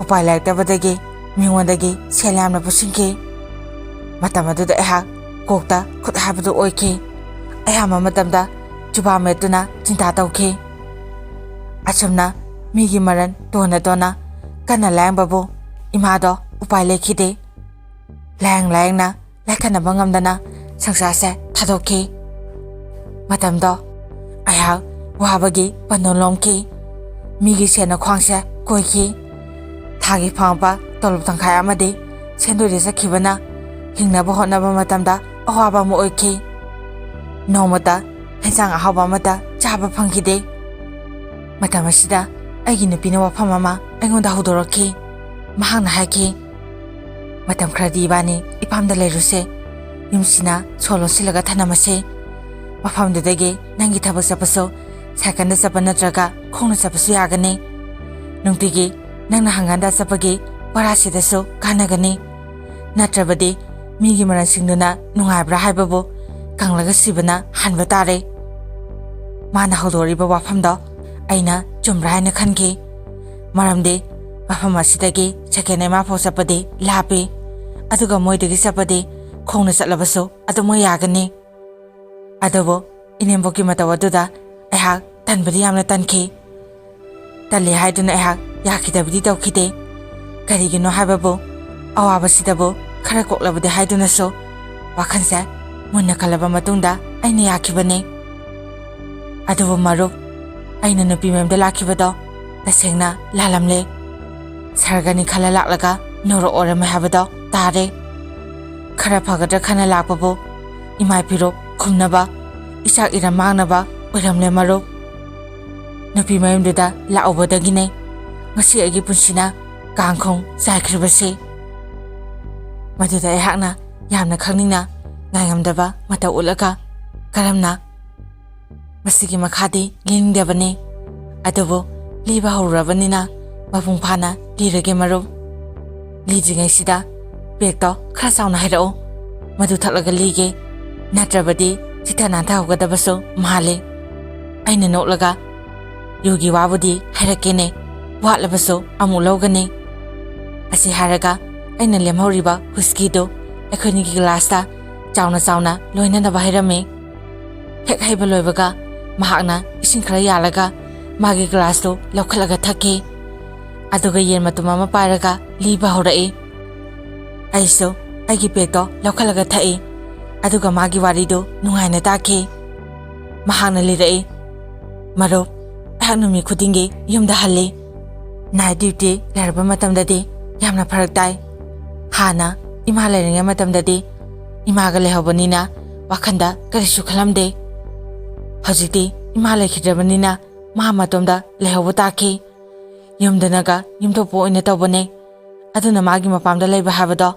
ꯎꯄꯥꯏ ꯂꯩꯔꯛꯇꯕꯗꯒꯤ ꯃꯤꯉꯣꯟꯗꯒꯤ ꯁꯦꯜ ꯌꯥꯝꯅ ꯄꯨꯁꯤꯟꯈꯤ꯫ ꯃꯇꯝ ꯑꯗꯨꯗ ꯑꯩꯍꯥꯛ ꯀꯣꯛꯇ ꯈꯨꯠ ꯍꯥꯏꯕꯗꯨ ꯑꯣꯏꯈꯤ꯫ ꯑꯌꯥꯝꯕ ꯃꯇꯝꯗ ꯆꯨꯕꯥ ꯃꯦꯠꯇꯨꯅ ꯆꯤꯟꯇꯥ ꯇꯧꯈꯤ꯫ ꯑꯁꯨꯝꯅ ꯃꯤꯒꯤ ꯃꯔꯟ ꯇꯣꯟꯅ ꯇꯣꯟꯅ ꯀꯟꯅ ꯂꯥꯌꯦꯡꯕꯕꯨ ꯏꯃꯥꯗꯣ ꯎꯄꯥꯏ ꯂꯩꯈꯤꯗꯦ꯫ ꯂꯥꯌꯦꯡ ꯂꯥꯌꯦꯡꯅ ꯂꯥꯏꯈꯠꯅꯕ ꯉꯝꯗꯅ ꯁꯪꯁꯥꯔꯁꯦ ꯊꯥꯗꯣꯛꯈꯤ꯫ ꯃꯇꯝꯗꯣ ꯑꯩꯍꯥꯛ ꯋꯥꯕꯒꯤ ꯄꯟꯗꯣ ꯂꯣꯝꯈꯤ꯫ ꯃꯤꯒꯤ ꯁꯦꯟꯅ ꯈ꯭ꯋꯥꯡꯁꯦ ꯀꯣꯏꯈꯤ꯫ ꯊꯥꯒꯤ ꯐꯪꯉꯛꯄ ꯇꯣꯂꯣꯞ ꯇꯪꯈꯥꯏ ꯑꯃꯗꯤ ꯁꯦꯟꯗꯣꯏꯗ ꯆꯠꯈꯤꯕꯅ ꯍꯤꯡꯅꯕ ꯍꯣꯠꯅꯕ ꯃꯇꯝꯗ ꯑꯋꯥꯕ ꯑꯃ ꯑꯣꯏꯈꯤ꯫ ꯅꯣꯡꯃꯇ ꯍꯦꯟꯁꯥꯡ ꯑꯍꯥꯎꯕ ꯑꯃꯠꯇ ꯆꯥꯕ ꯐꯪꯈꯤꯗꯦ꯫ ꯃꯇꯝ ꯑꯁꯤꯗ ꯑꯩꯒꯤ ꯅꯨꯄꯤꯅ ꯋꯥꯐꯝ ꯑꯃ ꯑꯩꯉꯣꯟꯗ ꯍꯧꯗꯣꯔꯛꯈꯤ꯫ ꯃꯍꯥꯛꯅ ꯍꯥꯏꯈꯤ, "ꯃꯇꯝ ꯈꯔꯗꯤ ꯏꯕꯥꯅꯤ ꯏꯄꯥꯝꯗ ꯂꯩꯔꯨꯁꯦ꯫ ꯌꯨꯝꯁꯤꯅ ꯁꯣ ꯂꯣꯟꯁꯤꯜꯂꯒ ꯊꯅꯝꯃꯁꯦ꯫ ꯃꯐꯝꯗꯨꯗꯒꯤ ꯅꯪꯒꯤ ꯊꯕꯛ ꯆꯠꯄꯁꯨ ꯁꯥꯏꯀꯜꯗ ꯆꯠꯄ ꯅꯠꯇ꯭ꯔꯒ ꯈꯣꯡꯅ ꯆꯠꯄꯁꯨ ꯌꯥꯒꯅꯤ꯫ ꯅꯨꯡꯇꯤꯒꯤ ꯅꯪꯅ ꯍꯪꯒꯟꯗ ꯆꯠꯄꯒꯤ ꯚꯔꯥꯁꯤꯗꯁꯨ ꯀꯥꯟꯅꯒꯅꯤ꯫ ꯅꯠꯇ꯭ꯔꯕꯗꯤ ꯃꯤꯒꯤ ꯃꯔꯟꯁꯤꯡꯗꯨꯅ ꯅꯨꯡꯉꯥꯏꯕ꯭ꯔꯥ ꯍꯥꯏꯕꯕꯨ ꯀꯪꯂꯒ ꯁꯤꯕꯅ ꯍꯟꯕ ꯇꯥꯔꯦ"꯫ ꯃꯥꯅ ꯍꯧꯗꯣꯔꯤꯕ ꯋꯥꯐꯝꯗꯣ ꯑꯩꯅ ꯆꯨꯝꯕ꯭ꯔꯥ ꯍꯥꯏꯅ ꯈꯟꯈꯤ꯫ ꯃꯔꯝꯗꯤ ꯃꯐꯝ ꯑꯁꯤꯗꯒꯤ ꯁꯦꯀꯦꯟ ꯑꯃ ꯐꯥꯎ ꯆꯠꯄꯗꯤ ꯂꯥꯞꯄꯤ, ꯑꯗꯨꯒ ꯃꯣꯏꯗꯒꯤ ꯆꯠꯄꯗꯤ ꯈꯣꯡꯅ ꯆꯠꯂꯕꯁꯨ ꯑꯗꯨꯃꯛ ꯌꯥꯒꯅꯤ꯫ ꯑꯗꯨꯕꯨ ꯏꯅꯦꯝꯕꯣꯛꯀꯤ ꯃꯇꯧ ꯑꯗꯨꯗ ꯑꯩꯍꯥꯛ ꯇꯟꯕꯗꯤ ꯌꯥꯝꯅ ꯇꯟꯈꯤ꯫ ꯇꯜꯂꯤ ꯍꯥꯏꯗꯨꯅ ꯑꯩꯍꯥꯛ ꯌꯥꯈꯤꯗꯕꯗꯤ ꯇꯧꯈꯤꯗꯦ꯫ ꯀꯔꯤꯒꯤꯅꯣ ꯍꯥꯏꯕꯕꯨ, ꯑꯋꯥꯕꯁꯤꯗꯕꯨ ꯈꯔ ꯀꯣꯛꯂꯕꯗꯤ ꯍꯥꯏꯗꯨꯅꯁꯨ ꯋꯥꯈꯜꯁꯦ ꯃꯨꯟꯅ ꯈꯜꯂꯕ ꯃꯇꯨꯡꯗ ꯑꯩꯅ ꯌꯥꯈꯤꯕꯅꯤ꯫ ꯑꯗꯨꯕꯨ ꯃꯔꯨꯞ, ꯑꯩꯅ ꯅꯨꯄꯤ ꯃꯌꯨꯝꯗ ꯂꯥꯛꯈꯤꯕꯗꯣ ꯇꯁꯦꯡꯅ ꯂꯥꯜꯂꯝꯂꯦ꯫ ꯁꯔꯒꯅꯤ ꯈꯜꯂ ꯂꯥꯛꯂꯒ ꯅꯣꯔꯣꯛ ꯑꯣꯏꯔꯝꯃꯦ ꯍꯥꯏꯕꯗꯣ ꯇꯥꯔꯦ꯫ ꯈꯔ ꯐꯒꯗ꯭ꯔꯥ ꯈꯟꯅ ꯂꯥꯛꯄꯕꯨ ꯏꯃꯥ ꯏꯄꯤꯔꯣꯛ ꯈꯨꯝꯅꯕ, ꯏꯆꯥꯛ ꯏꯔꯝ ꯃꯥꯡꯅꯕ ꯑꯣꯏꯔꯝꯂꯦ ꯃꯔꯨꯞ꯫ ꯅꯨꯄꯤ ꯃꯌꯨꯝꯗꯨꯗ ꯂꯥꯛꯎꯕꯗꯒꯤꯅꯦ ꯉꯁꯤ ꯑꯩꯒꯤ ꯄꯨꯟꯁꯤꯅ ꯀꯥꯡꯈꯣꯡ ꯆꯥꯏꯈ꯭ꯔꯤꯕꯁꯤ꯫ ꯃꯗꯨꯗ ꯑꯩꯍꯥꯛꯅ ꯌꯥꯝꯅ ꯈꯪꯅꯤꯡꯅ ꯉꯥꯏꯉꯝꯗꯕ ꯃꯇꯧ ꯎꯠꯂꯒ, "ꯀꯔꯝꯅ?" ꯃꯁꯤꯒꯤ ꯃꯈꯥꯗꯤ ꯂꯤꯅꯤꯡꯗꯕꯅꯤ, ꯑꯗꯨꯕꯨ ꯂꯤꯕ ꯍꯧꯔꯨꯔꯕꯅꯤꯅ ꯃꯄꯨꯡ ꯐꯥꯅ ꯂꯤꯔꯒꯦ ꯃꯔꯨꯞ꯫ ꯂꯤꯗ꯭ꯔꯤꯉꯩꯁꯤꯗ ꯕꯦꯒꯇꯣ ꯈꯔ ꯆꯥꯎꯅ ꯍꯥꯏꯔꯛꯎ, ꯃꯗꯨ ꯊꯛꯂꯒ ꯂꯤꯒꯦ, ꯅꯠꯇ꯭ꯔꯕꯗꯤ ꯆꯤꯠꯊ ꯅꯥꯟꯊꯍꯧꯒꯗꯕꯁꯨ ꯃꯥꯜꯂꯤ꯫ ꯑꯩꯅ ꯅꯣꯛꯂꯒ, "ꯌꯨꯒꯤ ꯋꯥꯕꯨꯗꯤ ꯍꯥꯏꯔꯛꯀꯦꯅꯦ, ꯋꯥꯠꯂꯕꯁꯨ ꯑꯃꯨꯛ ꯂꯧꯒꯅꯤ"꯫ ꯑꯁꯤ ꯍꯥꯏꯔꯒ ꯑꯩꯅ ꯂꯦꯝꯍꯧꯔꯤꯕ ꯍꯨꯏꯁꯀꯤꯗꯨ ꯑꯩꯈꯣꯏꯅꯤꯒꯤ ꯒ꯭ꯂꯥꯁꯇ ꯆꯥꯎꯅ ꯆꯥꯎꯅ ꯂꯣꯏꯅꯅꯕ ꯍꯩꯔꯝꯃꯤ꯫ ꯍꯦꯛ ꯍꯩꯕ ꯂꯣꯏꯕꯒ ꯃꯍꯥꯛꯅ ꯏꯁꯤꯡ ꯈꯔ ꯌꯥꯜꯂꯒ ꯃꯥꯒꯤ ꯒ꯭ꯂꯥꯁꯇꯨ ꯂꯧꯈꯠꯂꯒ ꯊꯛꯈꯤ꯫ ꯑꯗꯨꯒ ꯌꯦꯟ ꯃꯇꯨꯝ ꯑꯃ ꯄꯥꯏꯔꯒ ꯂꯤꯕ ꯍꯧꯔꯛꯏ꯫ ꯑꯩꯁꯨ ꯑꯩꯒꯤ ꯕꯦꯒꯇꯣ ꯂꯧꯈꯠꯂꯒ ꯊꯛꯏ꯫ ꯑꯗꯨꯒ ꯃꯥꯒꯤ ꯋꯥꯔꯤꯗꯨ ꯅꯨꯡꯉꯥꯏꯅ ꯇꯥꯈꯤ꯫ ꯃꯍꯥꯛꯅ ꯂꯤꯔꯛꯏ, "ꯃꯔꯨꯞ, ꯑꯩꯍꯥꯛ ꯅꯨꯃꯤꯠ ꯈꯨꯗꯤꯡꯒꯤ ꯌꯨꯝꯗ ꯍꯜꯂꯤ꯫ ꯅꯥꯏꯠ ꯗ꯭ꯌꯨꯇꯤ ꯂꯩꯔꯕ ꯃꯇꯝꯗꯗꯤ ꯌꯥꯝꯅ ꯐꯔꯛ ꯇꯥꯏ꯫ ꯍꯥꯟꯅ ꯏꯃꯥ ꯂꯩꯔꯤꯉꯩ ꯃꯇꯝꯗꯗꯤ ꯏꯃꯥꯒ ꯂꯩꯍꯧꯕꯅꯤꯅ ꯋꯥꯈꯟꯗ ꯀꯔꯤꯁꯨ ꯈꯜꯂꯝꯗꯦ꯫ ꯍꯧꯖꯤꯛꯇꯤ ꯏꯃꯥ ꯂꯩꯈꯤꯗ꯭ꯔꯕꯅꯤꯅ ꯃꯥ ꯃꯇꯣꯝꯗ ꯂꯩꯍꯧꯕ ꯇꯥꯈꯤ꯫ ꯌꯨꯝꯗꯅꯒ ꯌꯨꯝꯊꯣꯛꯄ ꯑꯣꯏꯅ ꯇꯧꯕꯅꯦ꯫ ꯑꯗꯨꯅ ꯃꯥꯒꯤ ꯃꯄꯥꯝꯗ ꯂꯩꯕ ꯍꯥꯏꯕꯗꯣ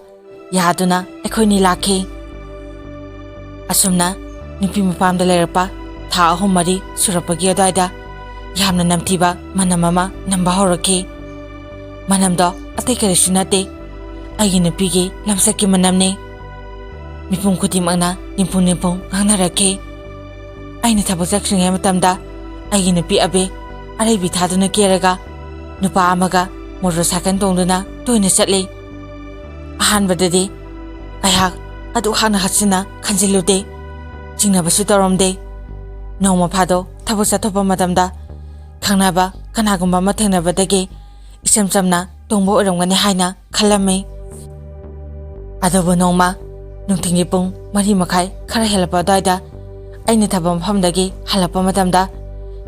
ꯌꯥꯗꯨꯅ ꯑꯩꯈꯣꯏꯅꯤ ꯂꯥꯛꯈꯤ"꯫ ꯑꯁꯨꯝꯅ ꯅꯨꯄꯤ ꯃꯄꯥꯝꯗ ꯂꯩꯔꯛꯄ ꯊꯥ ꯑꯍꯨꯝ ꯃꯔꯤ ꯁꯨꯔꯛꯄꯒꯤ ꯑꯗꯨꯋꯥꯏꯗ ꯌꯥꯝꯅ ꯅꯝꯊꯤꯕ ꯃꯅꯝ ꯑꯃ ꯅꯝꯕ ꯍꯧꯔꯛꯈꯤ꯫ ꯃꯅꯝꯗꯣ ꯑꯇꯩ ꯀꯔꯤꯁꯨ ꯅꯠꯇꯦ, ꯑꯩꯒꯤ ꯅꯨꯄꯤꯒꯤ ꯂꯝꯆꯠꯀꯤ ꯃꯅꯝꯅꯤ꯫ ꯃꯤꯄꯨꯝ ꯈꯨꯗꯤꯡꯃꯛꯅ ꯅꯤꯝꯐꯨ ꯅꯤꯝꯐꯨ ꯉꯥꯡꯅꯔꯛꯈꯤ꯫ ꯑꯩꯅ ꯊꯕꯛ ꯆꯠꯈ꯭ꯔꯤꯉꯩ ꯃꯇꯝꯗ ꯑꯩꯒꯤ ꯅꯨꯄꯤ ꯑꯕꯦ ꯑꯔꯩꯕꯤ ꯊꯥꯗꯨꯅ ꯀꯦꯔꯒ ꯅꯨꯄꯥ ꯑꯃꯒ ꯃꯣꯇꯣꯔ ꯁꯥꯏꯀꯜ ꯇꯣꯡꯗꯨꯅ ꯇꯣꯏꯅ ꯆꯠꯂꯤ꯫ ꯑꯍꯥꯟꯕꯗꯗꯤ ꯑꯩꯍꯥꯛ ꯑꯗꯨꯛ ꯍꯥꯛꯅ ꯍꯛꯆꯤꯟꯅ ꯈꯟꯖꯤꯜꯂꯨꯗꯦ꯫ ꯆꯤꯡꯅꯕꯁꯨ ꯇꯧꯔꯝꯗꯦ꯫ ꯅꯣꯡꯃ ꯐꯥꯗꯣꯛ ꯊꯕꯛ ꯆꯠꯊꯣꯛꯄ ꯃꯇꯝꯗ ꯈꯪꯅꯕ ꯀꯅꯥꯒꯨꯝꯕ ꯑꯃ ꯊꯦꯡꯅꯕꯗꯒꯤ ꯏꯆꯝ ꯆꯝꯅ ꯇꯣꯡꯕ ꯑꯣꯏꯔꯝꯒꯅꯤ ꯍꯥꯏꯅ ꯈꯜꯂꯝꯃꯤ꯫ ꯑꯗꯨꯕꯨ ꯅꯣꯡꯃ ꯅꯨꯡꯊꯤꯜꯒꯤ ꯄꯨꯡ ꯃꯔꯤ ꯃꯈꯥꯏ ꯈꯔ ꯍꯦꯜꯂꯛꯄ ꯑꯗꯨꯋꯥꯏꯗ ꯑꯩꯅ ꯊꯕꯛ ꯃꯐꯝꯗꯒꯤ ꯍꯜꯂꯛꯄ ꯃꯇꯝꯗ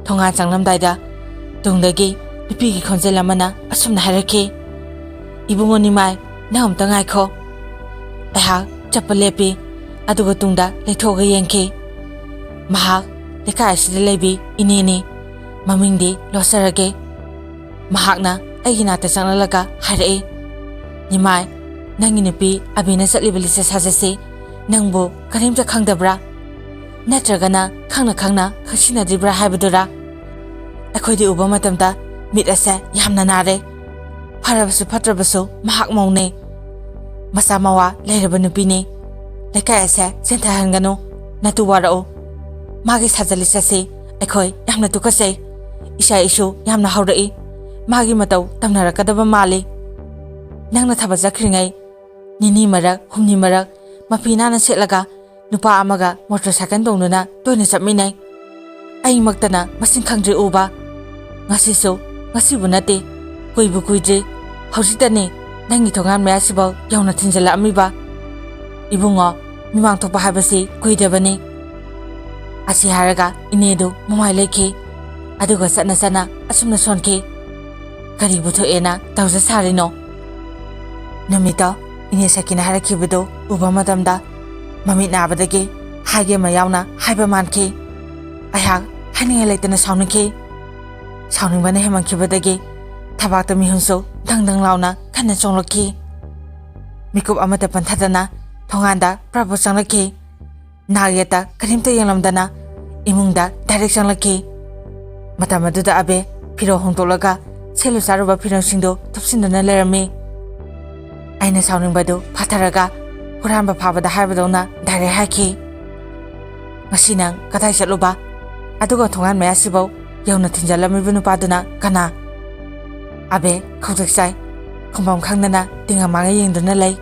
ꯊꯣꯡꯒꯥꯟ ꯆꯪꯂꯝꯗꯥꯏꯗ ꯇꯨꯡꯗꯒꯤ ꯅꯨꯄꯤꯒꯤ ꯈꯣꯟꯖꯦꯜ ꯑꯃꯅ ꯑꯁꯨꯝꯅ ꯍꯥꯏꯔꯛꯈꯤ, "ꯏꯕꯨꯡꯉꯣ ꯅꯤꯃꯥꯏ, ꯅꯪ ꯑꯝꯇ ꯉꯥꯏꯈꯣ꯫" ꯑꯩꯍꯥꯛ ꯆꯠꯄ ꯂꯦꯞꯄꯤ, ꯑꯗꯨꯒ ꯇꯨꯡꯗ ꯂꯩꯊꯣꯛꯑꯒ ꯌꯦꯡꯈꯤ꯫ ꯃꯍꯥꯛ ꯂꯩꯀꯥꯏ ꯑꯁꯤꯗ ꯂꯩꯕꯤ ꯏꯅꯦꯅꯤ꯫ ꯃꯃꯤꯡꯗꯤ ꯂꯣꯠꯆꯔꯒꯦ꯫ ꯃꯍꯥꯛꯅ ꯑꯩꯒꯤ ꯅꯥꯛꯇ ꯆꯪꯂꯛꯂꯒ ꯍꯥꯏꯔꯛꯏ, "ꯅꯤꯃꯥꯏ, ꯅꯪꯒꯤ ꯅꯨꯄꯤ ꯑꯕꯤꯅ ꯆꯠꯂꯤꯕ ꯂꯤꯆꯠ ꯁꯥꯖꯠꯁꯤ ꯅꯪꯕꯨ ꯀꯔꯤꯝꯇ ꯈꯪꯗꯕ꯭ꯔꯥ? ꯅꯠꯇ꯭ꯔꯒꯅ ꯈꯪꯅ ꯈꯪꯅ ꯈꯪꯁꯤꯟꯅꯗ꯭ꯔꯤꯕ꯭ꯔꯥ ꯍꯥꯏꯕꯗꯨꯔꯥ? ꯑꯩꯈꯣꯏꯗꯤ ꯎꯕ ꯃꯇꯝꯗ ꯃꯤꯠ ꯑꯁꯦ ꯌꯥꯝꯅ ꯅꯥꯔꯦ꯫ ꯐꯔꯕꯁꯨ ꯐꯠꯇ꯭ꯔꯕꯁꯨ ꯃꯍꯥꯛ ꯃꯧꯅꯦ꯫ ꯃꯆꯥ ꯃꯋꯥ ꯂꯩꯔꯕ ꯅꯨꯄꯤꯅꯤ꯫ ꯂꯩꯀꯥꯏ ꯑꯁꯦ ꯆꯦꯟꯊꯍꯟꯒꯅꯨ꯫ ꯅꯇꯨ ꯋꯥꯔꯛꯎ꯫ ꯃꯥꯒꯤ ꯁꯥꯖꯠ ꯂꯤꯆꯠꯁꯤ ꯑꯩꯈꯣꯏ ꯌꯥꯝꯅ ꯇꯨꯀꯠꯆꯩ꯫ ꯏꯆꯥ ꯏꯁꯨ ꯌꯥꯝꯅ ꯍꯧꯔꯛꯏ꯫ ꯃꯥꯒꯤ ꯃꯇꯧ ꯇꯝꯅꯔꯛꯀꯗꯕ ꯃꯥꯜꯂꯤ꯫ ꯅꯪꯅ ꯊꯕꯛ ꯆꯠꯈ꯭ꯔꯤꯉꯩ ꯅꯤꯅꯤ ꯃꯔꯛ, ꯍꯨꯝꯅꯤ ꯃꯔꯛ ꯃꯐꯤ ꯅꯥꯟꯅ ꯁꯦꯠꯂꯒ ꯅꯨꯄꯥ ꯑꯃꯒ ꯃꯣꯇꯣꯔ ꯁꯥꯏꯀꯜ ꯇꯣꯡꯗꯨꯅ ꯇꯣꯏꯅ ꯆꯠꯃꯤꯟꯅꯩ꯫ ꯑꯩꯃꯛꯇꯅ ꯃꯁꯤꯡ ꯈꯪꯗ꯭ꯔꯤ ꯎꯕ꯫ ꯉꯁꯤꯁꯨ, ꯉꯁꯤꯕꯨ ꯅꯠꯇꯦ, ꯀꯨꯏꯕꯨ ꯀꯨꯏꯗ꯭ꯔꯤ, ꯍꯧꯖꯤꯛꯇꯅꯤ ꯅꯪꯒꯤ ꯊꯣꯡꯒꯥꯟ ꯃꯌꯥꯁꯤꯐꯥꯎ ꯌꯧꯅ ꯊꯤꯟꯖꯤꯜꯂꯛꯑꯝꯃꯤꯕ꯫ ꯏꯕꯨꯡꯉꯣ, ꯃꯤꯃꯥꯡ ꯊꯣꯛꯄ ꯍꯥꯏꯕꯁꯤ ꯀꯨꯏꯗꯕꯅꯤ꯫" ꯑꯁꯤ ꯍꯥꯏꯔꯒ ꯏꯅꯦꯗꯨ ꯃꯃꯥꯏ ꯂꯩꯈꯤ꯫ ꯑꯗꯨꯒ ꯆꯠꯅ ꯆꯠꯅ ꯑꯁꯨꯝꯅ ꯁꯣꯟꯈꯤ꯫ ꯀꯔꯤꯕꯨ ꯊꯣꯛꯑꯦꯅ ꯇꯧꯖ ꯁꯥꯔꯤꯅꯣ? ꯅꯨꯃꯤꯠꯇꯣ ꯏꯅꯦ ꯁꯈꯤꯅ ꯍꯥꯏꯔꯛꯈꯤꯕꯗꯨ ꯎꯕ ꯃꯇꯝꯗ ꯃꯃꯤꯠ ꯅꯥꯕꯗꯒꯤ ꯍꯥꯏꯒꯦ ꯑꯃ ꯌꯥꯎꯅ ꯍꯥꯏꯕ ꯃꯥꯟꯈꯤ꯫ ꯑꯩꯍꯥꯛ ꯍꯥꯏꯅꯤꯡꯉꯥꯏ ꯂꯩꯇꯅ ꯁꯥꯎꯅꯤꯡꯈꯤ꯫ ꯁꯥꯎꯅꯤꯡꯕꯅ ꯍꯦꯟꯃꯟꯈꯤꯕꯗꯒꯤ ꯊꯕꯥꯛꯇ ꯃꯤꯍꯨꯟꯁꯨ ꯗꯪ ꯗꯪ ꯂꯥꯎꯅ ꯀꯟꯅ ꯆꯣꯡꯂꯛꯈꯤ꯫ ꯃꯤꯀꯨꯞ ꯑꯃꯠꯇ ꯄꯟꯊꯗꯅ ꯊꯣꯡꯒꯥꯟꯗ ꯄ꯭ꯔꯞ ꯄ꯭ꯔꯞ ꯆꯪꯂꯛꯈꯤ꯫ ꯅꯥꯛ ꯌꯦꯠꯇ ꯀꯔꯤꯝꯇ ꯌꯦꯡꯂꯝꯗꯅ ꯏꯃꯨꯡꯗ ꯗꯥꯏꯔꯦꯛ ꯆꯪꯂꯛꯈꯤ꯫ ꯃꯇꯝ ꯑꯗꯨꯗ ꯑꯕꯦ ꯐꯤꯔꯣꯜ ꯍꯣꯡꯗꯣꯛꯂꯒ ꯁꯦꯠꯂꯨ ꯆꯥꯔꯨꯕ ꯐꯤꯔꯣꯜꯁꯤꯡꯗꯨ ꯊꯨꯞꯆꯤꯟꯗꯨꯅ ꯂꯩꯔꯝꯃꯤ꯫ ꯑꯩꯅ ꯁꯥꯎꯅꯤꯡꯕꯗꯨ ꯐꯥꯊꯔꯒ ꯍꯨꯔꯥꯟꯕ ꯐꯥꯕꯗ ꯍꯥꯏꯕꯗꯧꯅ ꯗꯥꯏꯔꯦꯛ ꯍꯥꯏꯈꯤ, "ꯉꯁꯤ ꯅꯪ ꯀꯗꯥꯏ ꯆꯠꯂꯨꯕ? ꯑꯗꯨꯒ ꯊꯣꯡꯒꯥꯟ ꯃꯌꯥꯁꯤꯐꯥꯎ ꯌꯧꯅ ꯊꯤꯟꯖꯜꯂꯝꯃꯤꯕ ꯅꯨꯄꯥꯗꯨꯅ ꯀꯅꯥ?" ꯑꯕꯦ ꯈꯧꯇꯛ ꯆꯥꯏ꯫ ꯈꯨꯝꯐꯝ ꯈꯪꯗꯅ ꯇꯤꯡꯉ ꯃꯥꯡꯉ ꯌꯦꯡꯗꯨꯅ ꯂꯩ꯫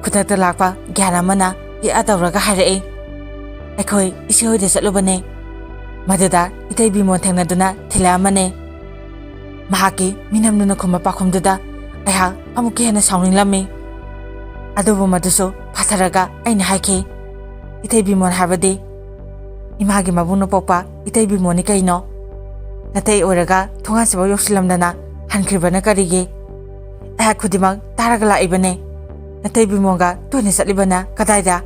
ꯈꯨꯗꯛꯇ ꯂꯥꯛꯄ ꯒ꯭ꯌꯥꯟ ꯑꯃꯅ ꯏ ꯑ ꯇꯧꯔꯒ ꯍꯥꯏꯔꯛꯏ, "ꯑꯩꯈꯣꯏ ꯏꯆꯦ ꯍꯣꯏꯗ ꯆꯠꯂꯨꯕꯅꯦ꯫ ꯃꯗꯨꯗ ꯏꯇꯩ ꯕꯤꯃꯣꯟ ꯊꯦꯡꯅꯗꯨꯅ ꯊꯤꯜꯂꯛꯑꯝꯃꯅꯦ꯫" ꯃꯍꯥꯛꯀꯤ ꯃꯤꯅꯝꯗꯨꯅ ꯈꯨꯝꯕ ꯄꯥꯎꯈꯨꯝꯗꯨꯗ ꯑꯩꯍꯥꯛ ꯑꯃꯨꯛꯀ ꯍꯦꯟꯅ ꯁꯥꯎꯅꯤꯡꯂꯝꯃꯤ꯫ ꯑꯗꯨꯕꯨ ꯃꯗꯨꯁꯨ ꯐꯥꯊꯔꯒ ꯑꯩꯅ ꯍꯥꯏꯈꯤ, "ꯏꯇꯩ ꯕꯤꯃꯣꯟ ꯍꯥꯏꯕꯗꯤ ꯏꯃꯥꯒꯤ ꯃꯕꯨꯡꯅ ꯄꯣꯛꯄ ꯏꯇꯩ ꯕꯤꯃꯣꯟꯅꯤ ꯀꯩꯅꯣ? ꯅꯇꯩ ꯑꯣꯏꯔꯒ ꯊꯣꯡꯒꯥꯟꯁꯤꯐꯥꯎ ꯌꯧꯁꯤꯜꯂꯝꯗꯅ ꯍꯟꯈ꯭ꯔꯤꯕꯅ ꯀꯔꯤꯒꯤ? ꯑꯩꯍꯥꯛ ꯈꯨꯗꯤꯡꯃꯛ ꯇꯥꯔꯒ ꯂꯥꯛꯏꯕꯅꯦ꯫ ꯅꯇꯩ ꯕꯤꯃꯣꯟꯒ ꯇꯣꯏꯅ ꯆꯠꯂꯤꯕꯅ ꯀꯗꯥꯏꯗ?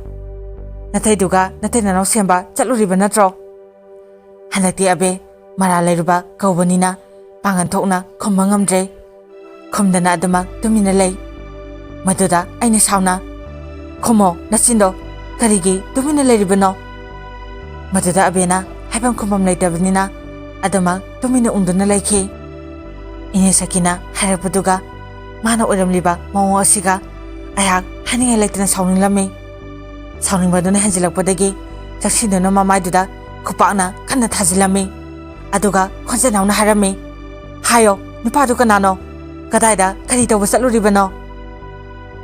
ꯅꯇꯩꯗꯨꯒ ꯅꯇꯩ ꯅꯅꯥꯎ ꯁꯦꯝꯕ ꯆꯠꯂꯨꯔꯤꯕ ꯅꯠꯇ꯭ꯔꯣ?" ꯍꯟꯗꯛꯇꯤ ꯑꯕꯦ ꯃꯔꯥꯜ ꯂꯩꯔꯨꯕ ꯀꯧꯕꯅꯤꯅ ꯄꯥꯡꯒꯜ ꯊꯣꯛꯅ ꯈꯨꯝꯕ ꯉꯝꯗ꯭ꯔꯦ꯫ ꯈꯨꯝꯗꯅ ꯑꯗꯨꯃꯛ ꯇꯨꯃꯤꯟꯅ ꯂꯩ꯫ ꯃꯗꯨꯗ ꯑꯩꯅ ꯁꯥꯎꯅ, "ꯈꯨꯝꯃꯣ, ꯅꯆꯤꯟꯗꯣ ꯀꯔꯤꯒꯤ ꯇꯨꯃꯤꯟꯅ ꯂꯩꯔꯤꯕꯅꯣ?" ꯃꯗꯨꯗ ꯑꯕꯦꯅ ꯍꯥꯏꯐꯝ ꯈꯨꯝꯐꯝ ꯂꯩꯇꯕꯅꯤꯅ ꯑꯗꯨꯃꯛ ꯇꯨꯃꯤꯟꯅ ꯎꯪꯗꯨꯅ ꯂꯩꯈꯤ꯫ ꯏꯅꯦ ꯁꯈꯤꯅ ꯍꯥꯏꯔꯛꯄꯗꯨꯒ ꯃꯥꯅ ꯑꯣꯏꯔꯝꯂꯤꯕ ꯃꯑꯣꯡ ꯑꯁꯤꯒ ꯑꯩꯍꯥꯛ ꯍꯥꯏꯅꯤꯡꯉꯥꯏ ꯂꯩꯇꯅ ꯁꯥꯎꯅꯤꯡꯂꯝꯃꯤ꯫ ꯁꯥꯎꯅꯤꯡꯕꯗꯨꯅ ꯍꯦꯟꯖꯤꯜꯂꯛꯄꯗꯒꯤ ꯆꯪꯁꯤꯟꯗꯨꯅ ꯃꯃꯥꯏꯗꯨꯗ ꯈꯨꯄꯥꯛꯅ ꯀꯟꯅ ꯊꯥꯖꯤꯜꯂꯝꯃꯤ꯫ ꯑꯗꯨꯒ ꯈꯣꯟꯖꯦꯜ ꯅꯧꯅ ꯍꯥꯏꯔꯝꯃꯤ, "ꯍꯥꯏꯌꯣ, ꯅꯨꯄꯥꯗꯨ ꯀꯅꯥꯅꯣ? ꯀꯗꯥꯏꯗ ꯀꯔꯤ ꯇꯧꯕ ꯆꯠꯂꯨꯔꯤꯕꯅꯣ?"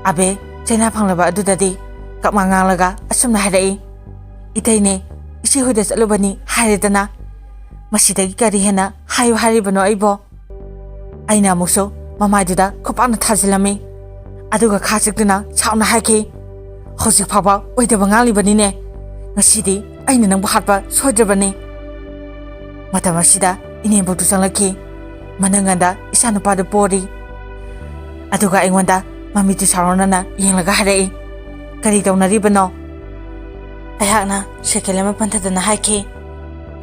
ꯑꯕꯦ ꯆꯩꯅꯥ ꯐꯪꯂꯕ ꯑꯗꯨꯗꯗꯤ ꯀꯛꯃ ꯉꯥꯡꯂꯒ ꯑꯁꯨꯝꯅ ꯍꯥꯏꯔꯛꯏ, "ꯏꯇꯩꯅꯦ, ꯏꯆꯦ ꯍꯣꯏꯗ ꯆꯠꯂꯨꯕꯅꯤ ꯍꯥꯏꯔꯦꯗꯅ꯫ ꯃꯁꯤꯗꯒꯤ ꯀꯔꯤ ꯍꯦꯟꯅ ꯍꯥꯏꯌꯨ ꯍꯥꯏꯔꯤꯕꯅꯣ ꯑꯩꯕꯣ?" ꯑꯩꯅ ꯑꯃꯨꯛꯁꯨ ꯃꯃꯥꯏꯗꯨꯗ ꯈꯨꯄꯥꯛꯅ ꯊꯥꯖꯤꯜꯂꯝꯃꯤ꯫ ꯑꯗꯨꯒ ꯈꯥ ꯆꯤꯛꯇꯨꯅ ꯁꯥꯎꯅ ꯍꯥꯏꯈꯤ, "ꯍꯧꯖꯤꯛ ꯐꯥꯎꯕ ꯑꯣꯏꯗꯕ ꯉꯥꯡꯂꯤꯕꯅꯤꯅꯦ꯫ ꯉꯁꯤꯗꯤ ꯑꯩꯅ ꯅꯪꯕꯨ ꯍꯥꯠꯄ ꯁꯣꯏꯗ꯭ꯔꯕꯅꯤ꯫" ꯃꯇꯝ ꯑꯁꯤꯗ ꯏꯅꯦꯝꯕꯣꯛꯇꯨ ꯆꯪꯂꯛꯈꯤ꯫ ꯃꯅꯪꯒꯟꯗ ꯏꯆꯥꯅꯨꯄꯥꯗꯨ ꯄꯣꯔꯤ꯫ ꯑꯗꯨꯒ ꯑꯩꯉꯣꯟꯗ ꯃꯃꯤꯠꯇꯨ ꯁꯥꯎꯔꯣꯟꯅꯅ ꯌꯦꯡꯂꯒ ꯍꯥꯏꯔꯛꯏ, "ꯀꯔꯤ ꯇꯧꯅꯔꯤꯕꯅꯣ?" ꯑꯩꯍꯥꯛꯅ ꯁꯦꯀꯦꯟ ꯑꯃ ꯄꯟꯊꯗꯅ ꯍꯥꯏꯈꯤ,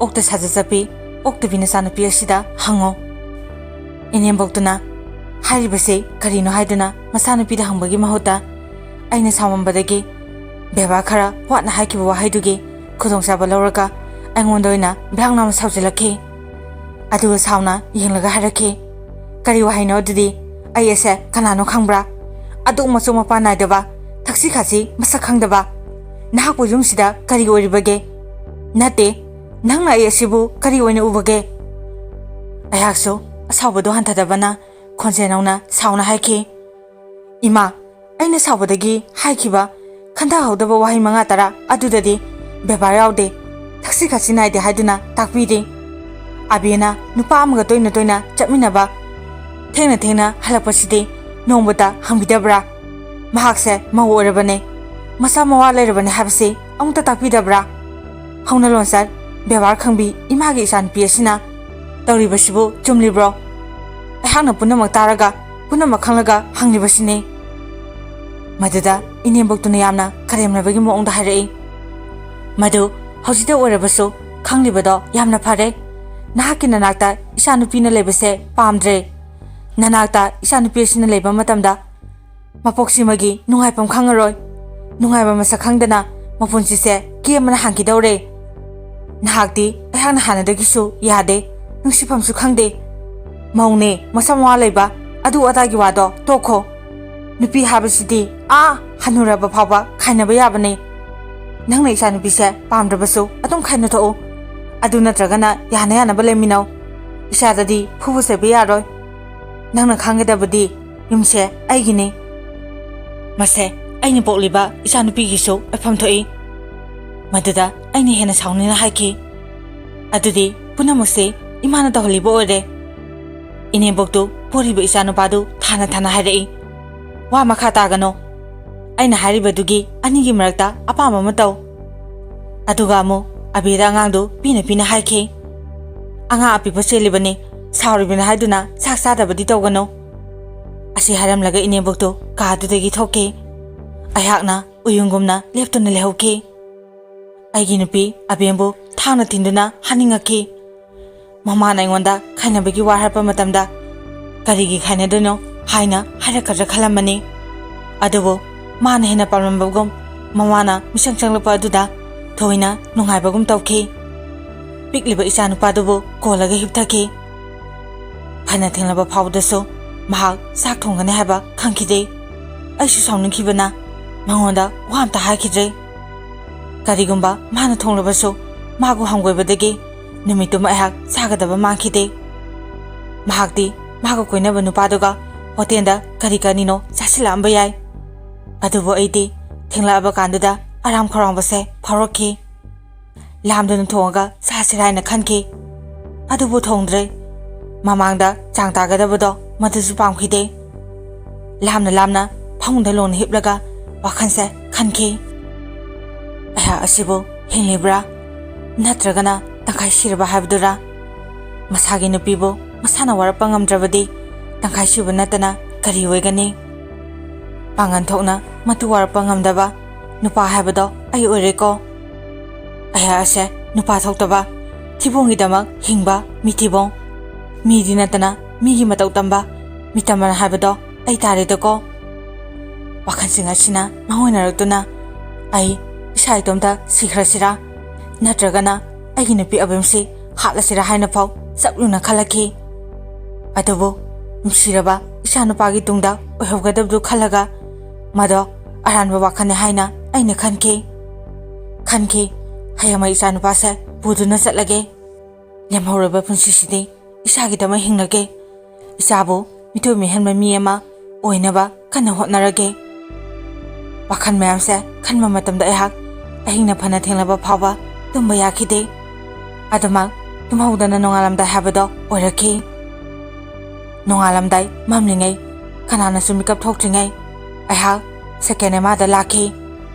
"ꯑꯣꯛꯇ ꯁꯥꯖꯠ ꯆꯠꯄꯤ ꯑꯣꯛꯇꯕꯤ ꯅꯆꯥꯅꯨꯄꯤ ꯑꯁꯤꯗ ꯍꯪꯉꯣ꯫" ꯏꯅꯦꯝꯕꯣꯛꯇꯨꯅ ꯍꯥꯏꯔꯤꯕꯁꯤ ꯀꯔꯤꯅꯣ ꯍꯥꯏꯗꯨꯅ ꯃꯆꯥꯅꯨꯄꯤꯗ ꯍꯪꯕꯒꯤ ꯃꯍꯨꯠꯇ ꯑꯩꯅ ꯁꯥꯎꯃꯟꯕꯗꯒꯤ ꯕꯦꯕꯥꯔ ꯈꯔ ꯋꯥꯠꯅ ꯍꯥꯏꯈꯤꯕ ꯋꯥꯍꯩꯗꯨꯒꯤ ꯈꯨꯗꯣꯡꯆꯥꯕ ꯂꯧꯔꯒ ꯑꯩꯉꯣꯟꯗ ꯑꯣꯏꯅ ꯕ꯭ꯔꯥꯡ ꯂꯥꯎꯅ ꯁꯥꯎꯖꯤꯜꯂꯛꯈꯤ꯫ ꯑꯗꯨꯒ ꯁꯥꯎꯅ ꯌꯦꯡꯂꯒ ꯍꯥꯏꯔꯛꯈꯤ, "ꯀꯔꯤ ꯋꯥꯍꯩꯅꯣ ꯑꯗꯨꯗꯤ? ꯑꯩ ꯑꯁꯦ ꯀꯅꯥꯅꯣ ꯈꯪꯕ꯭ꯔꯥ? ꯑꯗꯨꯛ ꯃꯆꯨ ꯃꯄꯥꯟ ꯅꯥꯏꯗꯕ, ꯊꯛꯁꯤ ꯈꯥꯁꯤ ꯃꯁꯛ ꯈꯪꯗꯕ ꯅꯍꯥꯛꯄꯨ ꯌꯨꯝꯁꯤꯗ ꯀꯔꯤ ꯑꯣꯏꯔꯤꯕꯒꯦ? "ꯅꯠꯇꯦ, ꯅꯪꯅ ꯑꯩ ꯑꯁꯤꯕꯨ ꯀꯔꯤ ꯑꯣꯏꯅ ꯎꯕꯒꯦ?" ꯑꯩꯍꯥꯛꯁꯨ ꯑꯁꯥꯎꯕꯗꯣ ꯍꯟꯊꯗꯕꯅ ꯈꯣꯟꯖꯦꯜ ꯅꯧꯅ ꯁꯥꯎꯅ ꯍꯥꯏꯈꯤ, "ꯏꯃꯥ, ꯑꯩꯅ ꯁꯥꯎꯕꯗꯒꯤ ꯍꯥꯏꯈꯤꯕ ꯈꯟꯊꯍꯧꯗꯕ ꯋꯥꯍꯩ ꯃꯉꯥ ꯇꯔꯥ ꯑꯗꯨꯗꯗꯤ ꯕꯦꯕꯥꯔ ꯌꯥꯎꯗꯦ, ꯊꯛꯁꯤ ꯈꯥꯁꯤ ꯅꯥꯏꯗꯦ ꯍꯥꯏꯗꯨꯅ ꯇꯥꯛꯄꯤꯔꯤ꯫ ꯑꯕꯦꯅ ꯅꯨꯄꯥ ꯑꯃꯒ ꯇꯣꯏꯅ ꯇꯣꯏꯅ ꯆꯠꯃꯤꯟꯅꯕ, ꯊꯦꯡꯅ ꯊꯦꯡꯅ ꯍꯜꯂꯛꯄꯁꯤꯗꯤ ꯅꯣꯡꯃꯇ ꯍꯪꯕꯤꯗꯕ꯭ꯔꯥ? ꯃꯍꯥꯛꯁꯦ ꯃꯧ ꯑꯣꯏꯔꯕꯅꯦ, ꯃꯆꯥ ꯃꯋꯥ ꯂꯩꯔꯕꯅꯦ ꯍꯥꯏꯕꯁꯤ ꯑꯃꯨꯛꯇ ꯇꯥꯛꯄꯤꯗꯕ꯭ꯔꯥ? ꯍꯧꯅ ꯂꯣꯟꯆꯠ, ꯕꯦꯕꯥꯔ ꯈꯪꯕꯤ ꯏꯃꯥꯒꯤ ꯏꯆꯥꯅꯨꯄꯤ ꯑꯁꯤꯅ ꯇꯧꯔꯤꯕꯁꯤꯕꯨ ꯆꯨꯝꯂꯤꯕ꯭ꯔꯣ? ꯑꯩꯍꯥꯛꯅ ꯄꯨꯝꯅꯃꯛ ꯇꯥꯔꯒ, ꯄꯨꯝꯅꯃꯛ ꯈꯪꯂꯒ ꯍꯪꯂꯤꯕꯁꯤꯅꯤ꯫" ꯃꯗꯨꯗ ꯏꯅꯦꯝꯕꯣꯛꯇꯨꯅ ꯌꯥꯝꯅ ꯀꯔꯦꯝꯅꯕꯒꯤ ꯃꯑꯣꯡꯗ ꯍꯥꯏꯔꯛꯏ, "ꯃꯗꯨ ꯍꯧꯖꯤꯛꯇ ꯑꯣꯏꯔꯕꯁꯨ ꯈꯪꯂꯤꯕꯗꯣ ꯌꯥꯝꯅ ꯐꯔꯦ꯫ ꯅꯍꯥꯛꯀꯤ ꯅꯅꯥꯛꯇ ꯏꯆꯥꯅꯨꯄꯤꯅ ꯂꯩꯕꯁꯦ ꯄꯥꯝꯗ꯭ꯔꯦ꯫ ꯅꯅꯥꯛꯇ ꯏꯆꯥꯅꯨꯄꯤ ꯑꯁꯤꯅ ꯂꯩꯕ ꯃꯇꯝꯗ ꯃꯄꯣꯛꯁꯤꯃꯒꯤ ꯅꯨꯡꯉꯥꯏꯐꯝ ꯈꯪꯉꯔꯣꯏ꯫ ꯅꯨꯡꯉꯥꯏꯕ ꯃꯁꯛ ꯈꯪꯗꯅ ꯃꯄꯨꯟꯁꯤꯁꯦ ꯀꯦꯝꯕꯅ ꯍꯥꯟꯈꯤꯗꯧꯔꯦ꯫ ꯅꯍꯥꯛꯇꯤ ꯑꯩꯍꯥꯛꯅ ꯍꯥꯟꯅꯗꯒꯤꯁꯨ ꯌꯥꯗꯦ, ꯅꯨꯡꯁꯤꯐꯝꯁꯨ ꯈꯪꯗꯦ꯫ ꯃꯧꯅꯦ, ꯃꯆꯥ ꯃꯋꯥ ꯂꯩꯕ, ꯑꯗꯨ ꯑꯗꯥꯒꯤ ꯋꯥꯗꯣ ꯇꯣꯛꯈꯣ꯫ ꯅꯨꯄꯤ ꯍꯥꯏꯕꯁꯤꯗꯤ ꯑꯥ ꯍꯟꯅꯨꯔꯕ ꯐꯥꯎꯕ ꯈꯥꯏꯅꯕ ꯌꯥꯕꯅꯦ꯫ ꯅꯪꯅ ꯏꯆꯥꯅꯨꯄꯤꯁꯦ ꯄꯥꯝꯗ꯭ꯔꯕꯁꯨ ꯑꯗꯨꯝ ꯈꯥꯏꯅꯊꯣꯛꯎ꯫ ꯑꯗꯨ ꯅꯠꯇ꯭ꯔꯒꯅ ꯌꯥꯅ ꯌꯥꯅꯕ ꯂꯩꯃꯤꯟꯅꯧ꯫ ꯏꯆꯥꯗꯗꯤ ꯐꯨꯕ ꯆꯩꯕ ꯌꯥꯔꯣꯏ꯫ ꯅꯪꯅ ꯈꯪꯒꯗꯕꯗꯤ ꯌꯨꯝꯁꯦ ꯑꯩꯒꯤꯅꯤ꯫ ꯃꯁꯦ ꯑꯩꯅ ꯄꯣꯛꯂꯤꯕ ꯏꯆꯥꯅꯨꯄꯤꯒꯤꯁꯨ ꯑꯣꯏꯐꯝ ꯊꯣꯛꯏ꯫" ꯃꯗꯨꯗ ꯑꯩꯅ ꯍꯦꯟꯅ ꯁꯥꯎꯅꯤꯡꯅ ꯍꯥꯏꯈꯤ, "ꯑꯗꯨꯗꯤ ꯄꯨꯝꯅꯃꯛꯁꯦ ꯏꯃꯥꯅ ꯇꯧꯍꯜꯂꯤꯕ ꯑꯣꯏꯔꯦ꯫" ꯏꯅꯦꯝꯕꯣꯛꯇꯨ ꯄꯣꯔꯤꯕ ꯏꯆꯥꯅꯨꯄꯥꯗꯨ ꯊꯥꯅ ꯊꯥꯅ ꯍꯥꯏꯔꯛꯏ, "ꯋꯥ ꯃꯈꯥ ꯇꯥꯒꯅꯣ꯫ ꯑꯩꯅ ꯍꯥꯏꯔꯤꯕꯗꯨꯒꯤ ꯑꯅꯤꯒꯤ ꯃꯔꯛꯇ ꯑꯄꯥꯝꯕ ꯑꯃ ꯇꯧ꯫" ꯑꯗꯨꯒ ꯑꯃꯨꯛ ꯑꯕꯤꯗ ꯑꯉꯥꯡꯗꯨ ꯄꯤꯅ ꯄꯤꯅ ꯍꯥꯏꯈꯤ, "ꯑꯉꯥꯡ ꯑꯄꯤꯛꯄ ꯆꯦꯜꯂꯤꯕꯅꯤ, ꯁꯥꯎꯔꯤꯕꯅꯤ ꯍꯥꯏꯗꯨꯅ ꯆꯥꯛ ꯆꯥꯗꯕꯗꯤ ꯇꯧꯒꯅꯨ꯫" ꯑꯁꯤ ꯍꯥꯏꯔꯝꯂꯒ ꯏꯅꯦꯝꯕꯣꯛꯇꯨ ꯀꯥꯗꯨꯗꯒꯤ ꯊꯣꯛꯈꯤ꯫ ꯑꯩꯍꯥꯛꯅ ꯎꯌꯨꯡꯒꯨꯝꯅ ꯂꯦꯞꯇꯨꯅ ꯂꯩꯍꯧꯈꯤ꯫ ꯑꯩꯒꯤ ꯅꯨꯄꯤ ꯑꯕꯦꯝꯕꯨ ꯊꯥꯡꯅ ꯊꯤꯟꯗꯨꯅ ꯍꯥꯅꯤꯡꯉꯛꯈꯤ꯫ ꯃꯃꯥꯅ ꯑꯩꯉꯣꯟꯗ ꯈꯥꯏꯅꯕꯒꯤ ꯋꯥ ꯍꯥꯏꯔꯛꯄ ꯃꯇꯝꯗ ꯀꯔꯤꯒꯤ ꯈꯥꯏꯅꯗꯣꯏꯅꯣ ꯍꯥꯏꯅ ꯍꯥꯏꯔꯛꯀꯗ꯭ꯔꯥ ꯈꯜꯂꯝꯕꯅꯤ꯫ ꯑꯗꯨꯕꯨ ꯃꯥꯅ ꯍꯦꯟꯅ ꯄꯥꯝꯂꯝꯕꯒꯨꯝ, ꯃꯃꯥꯅ ꯃꯤꯆꯪ ꯆꯪꯂꯛꯄ ꯑꯗꯨꯗ ꯊꯣꯏꯅ ꯅꯨꯡꯉꯥꯏꯕꯒꯨꯝ ꯇꯧꯈꯤ꯫ ꯄꯤꯛꯂꯤꯕ ꯏꯆꯥꯅꯨꯄꯥꯗꯨꯕꯨ ꯀꯣꯜꯂꯒ ꯍꯤꯞꯊꯈꯤ꯫ ꯐꯅ ꯊꯦꯡꯂꯕ ꯐꯥꯎꯕꯗꯁꯨ ꯃꯍꯥꯛ ꯆꯥꯛ ꯊꯣꯡꯒꯅꯤ ꯍꯥꯏꯕ ꯈꯪꯈꯤꯗꯦ꯫ ꯑꯩꯁꯨ ꯁꯥꯎꯅꯤꯡꯈꯤꯕꯅ ꯃꯉꯣꯟꯗ ꯋꯥ ꯑꯝꯇ ꯍꯥꯏꯈꯤꯗ꯭ꯔꯦ꯫ ꯀꯔꯤꯒꯨꯝꯕ ꯃꯥꯅ ꯊꯣꯡꯂꯕꯁꯨ ꯃꯥꯒꯨ ꯍꯪꯒꯣꯏꯕꯗꯒꯤ ꯅꯨꯃꯤꯠꯇꯨꯃ ꯑꯩꯍꯥꯛ ꯆꯥꯒꯗꯕ ꯃꯥꯟꯈꯤꯗꯦ꯫ ꯃꯍꯥꯛꯇꯤ ꯃꯥꯒ ꯀꯣꯏꯅꯕ ꯅꯨꯄꯥꯗꯨꯒ ꯍꯣꯇꯦꯜꯗ ꯀꯔꯤ ꯀꯔꯤꯅꯣ ꯆꯥꯁꯤꯜꯂꯛꯑꯝꯕ ꯌꯥꯏ꯫ ꯑꯗꯨꯕꯨ ꯑꯩꯗꯤ ꯊꯦꯡꯂꯛꯑꯕ ꯀꯥꯟꯗꯨꯗ ꯑꯔꯥꯝ ꯈꯧꯔꯥꯡꯕꯁꯦ ꯐꯥꯎꯔꯛꯈꯤ꯫ ꯂꯥꯝꯗꯨꯅ ꯊꯣꯡꯉꯒ ꯆꯥꯁꯤꯔꯥ ꯍꯥꯏꯅ ꯈꯟꯈꯤ꯫ ꯑꯗꯨꯕꯨ ꯊꯣꯡꯗ꯭ꯔꯦ꯫ ꯃꯃꯥꯡꯗ ꯆꯥꯡ ꯇꯥꯒꯗꯕꯗꯣ ꯃꯗꯨꯁꯨ ꯄꯥꯝꯈꯤꯗꯦ꯫ ꯂꯥꯝꯅ ꯂꯥꯝꯅ ꯐꯃꯨꯡꯗ ꯂꯣꯡꯅ ꯍꯤꯞꯂꯒ ꯋꯥꯈꯜꯁꯦ ꯈꯟꯈꯤ꯫ ꯑꯩꯍꯥꯛ ꯑꯁꯤꯕꯨ ꯍꯤꯡꯂꯤꯕ꯭ꯔꯥ? ꯅꯠꯇ꯭ꯔꯒꯅ ꯇꯪꯈꯥꯏ ꯁꯤꯔꯕ ꯍꯥꯏꯕꯗꯨꯔꯥ? ꯃꯁꯥꯒꯤ ꯅꯨꯄꯤꯕꯨ ꯃꯁꯥꯅ ꯋꯥꯔꯛꯄ ꯉꯝꯗ꯭ꯔꯕꯗꯤ ꯇꯪꯈꯥꯏ ꯁꯤꯕ ꯅꯠꯇꯅ ꯀꯔꯤ ꯑꯣꯏꯒꯅꯤ? ꯄꯥꯡꯒꯜ ꯊꯣꯛꯅ ꯃꯇꯨ ꯋꯥꯔꯛꯄ ꯉꯝꯗꯕ ꯅꯨꯄꯥ ꯍꯥꯏꯕꯗꯣ ꯑꯩ ꯑꯣꯏꯔꯦꯀꯣ꯫ ꯑꯩꯍꯥꯛ ꯑꯁꯦ ꯅꯨꯄꯥ ꯊꯣꯛꯇꯕ, ꯊꯤꯕꯣꯡꯒꯤꯗꯃꯛ ꯍꯤꯡꯕ ꯃꯤꯊꯤꯕꯣꯡ, ꯃꯤꯗꯤ ꯅꯠꯇꯅ ꯃꯤꯒꯤ ꯃꯇꯧ ꯇꯝꯕ ꯃꯤꯇꯝꯕꯅ ꯍꯥꯏꯕꯗꯣ ꯑꯩ ꯇꯥꯔꯦꯗꯀꯣ꯫ ꯋꯥꯈꯜꯁꯤꯡ ꯑꯁꯤꯅ ꯃꯥꯡꯑꯣꯏꯅꯔꯛꯇꯨꯅ ꯑꯩ ꯏꯁꯥ ꯏꯇꯣꯝꯇ ꯁꯤꯈ꯭ꯔꯁꯤꯔꯥ, ꯅꯠꯇ꯭ꯔꯒꯅ ꯑꯩꯒꯤ ꯅꯨꯄꯤ ꯑꯕꯦꯝꯁꯤ ꯍꯥꯠꯂꯁꯤꯔꯥ ꯍꯥꯏꯅ ꯐꯥꯎ ꯆꯞ ꯌꯨꯡꯅ ꯈꯜꯂꯛꯈꯤ꯫ ꯑꯗꯨꯕꯨ ꯅꯨꯡꯁꯤꯔꯕ ꯏꯆꯥꯅꯨꯄꯥꯒꯤ ꯇꯨꯡꯗ ꯑꯣꯏꯍꯧꯒꯗꯕꯗꯨ ꯈꯜꯂꯒ ꯃꯗꯣ ꯑꯔꯥꯟꯕ ꯋꯥꯈꯜꯅꯤ ꯍꯥꯏꯅ ꯑꯩꯅ ꯈꯟꯈꯤ꯫ ꯈꯟꯈꯤ, ꯍꯌꯦꯡꯃꯛ ꯏꯆꯥꯅꯨꯄꯥꯁꯦ ꯄꯨꯗꯨꯅ ꯆꯠꯂꯒꯦ꯫ ꯂꯦꯝꯍꯧꯔꯕ ꯄꯨꯟꯁꯤꯁꯤꯗꯤ ꯏꯆꯥꯒꯤꯗꯃꯛ ꯍꯤꯡꯂꯒꯦ꯫ ꯏꯆꯥꯕꯨ ꯃꯤꯊꯣꯏ ꯃꯤꯍꯦꯟꯕ ꯃꯤ ꯑꯃ ꯑꯣꯏꯅꯕ ꯀꯟꯅ ꯍꯣꯠꯅꯔꯒꯦ꯫ ꯋꯥꯈꯜ ꯃꯌꯥꯝꯁꯦ ꯈꯟꯕ ꯃꯇꯝꯗ ꯑꯩꯍꯥꯛ ꯑꯍꯤꯡꯅ ꯐꯅ ꯊꯦꯡꯂꯕ ꯐꯥꯎꯕ ꯇꯨꯝꯕ ꯌꯥꯈꯤꯗꯦ꯫ ꯑꯗꯨꯃꯛ ꯇꯨꯝꯍꯧꯗꯅ ꯅꯣꯡꯉꯥꯜꯂꯝꯗꯥꯏ ꯍꯥꯏꯕꯗꯣ ꯑꯣꯏꯔꯛꯈꯤ꯫ ꯅꯣꯡꯉꯥꯜꯂꯝꯗꯥꯏ ꯃꯝꯂꯤꯉꯩ, ꯀꯅꯥꯅꯁꯨ ꯃꯤꯀꯞ ꯊꯣꯛꯇ꯭ꯔꯤꯉꯩ, ꯑꯩꯍꯥꯛ ꯁꯦꯀꯦꯟ ꯑꯃꯗ ꯂꯥꯛꯈꯤ꯫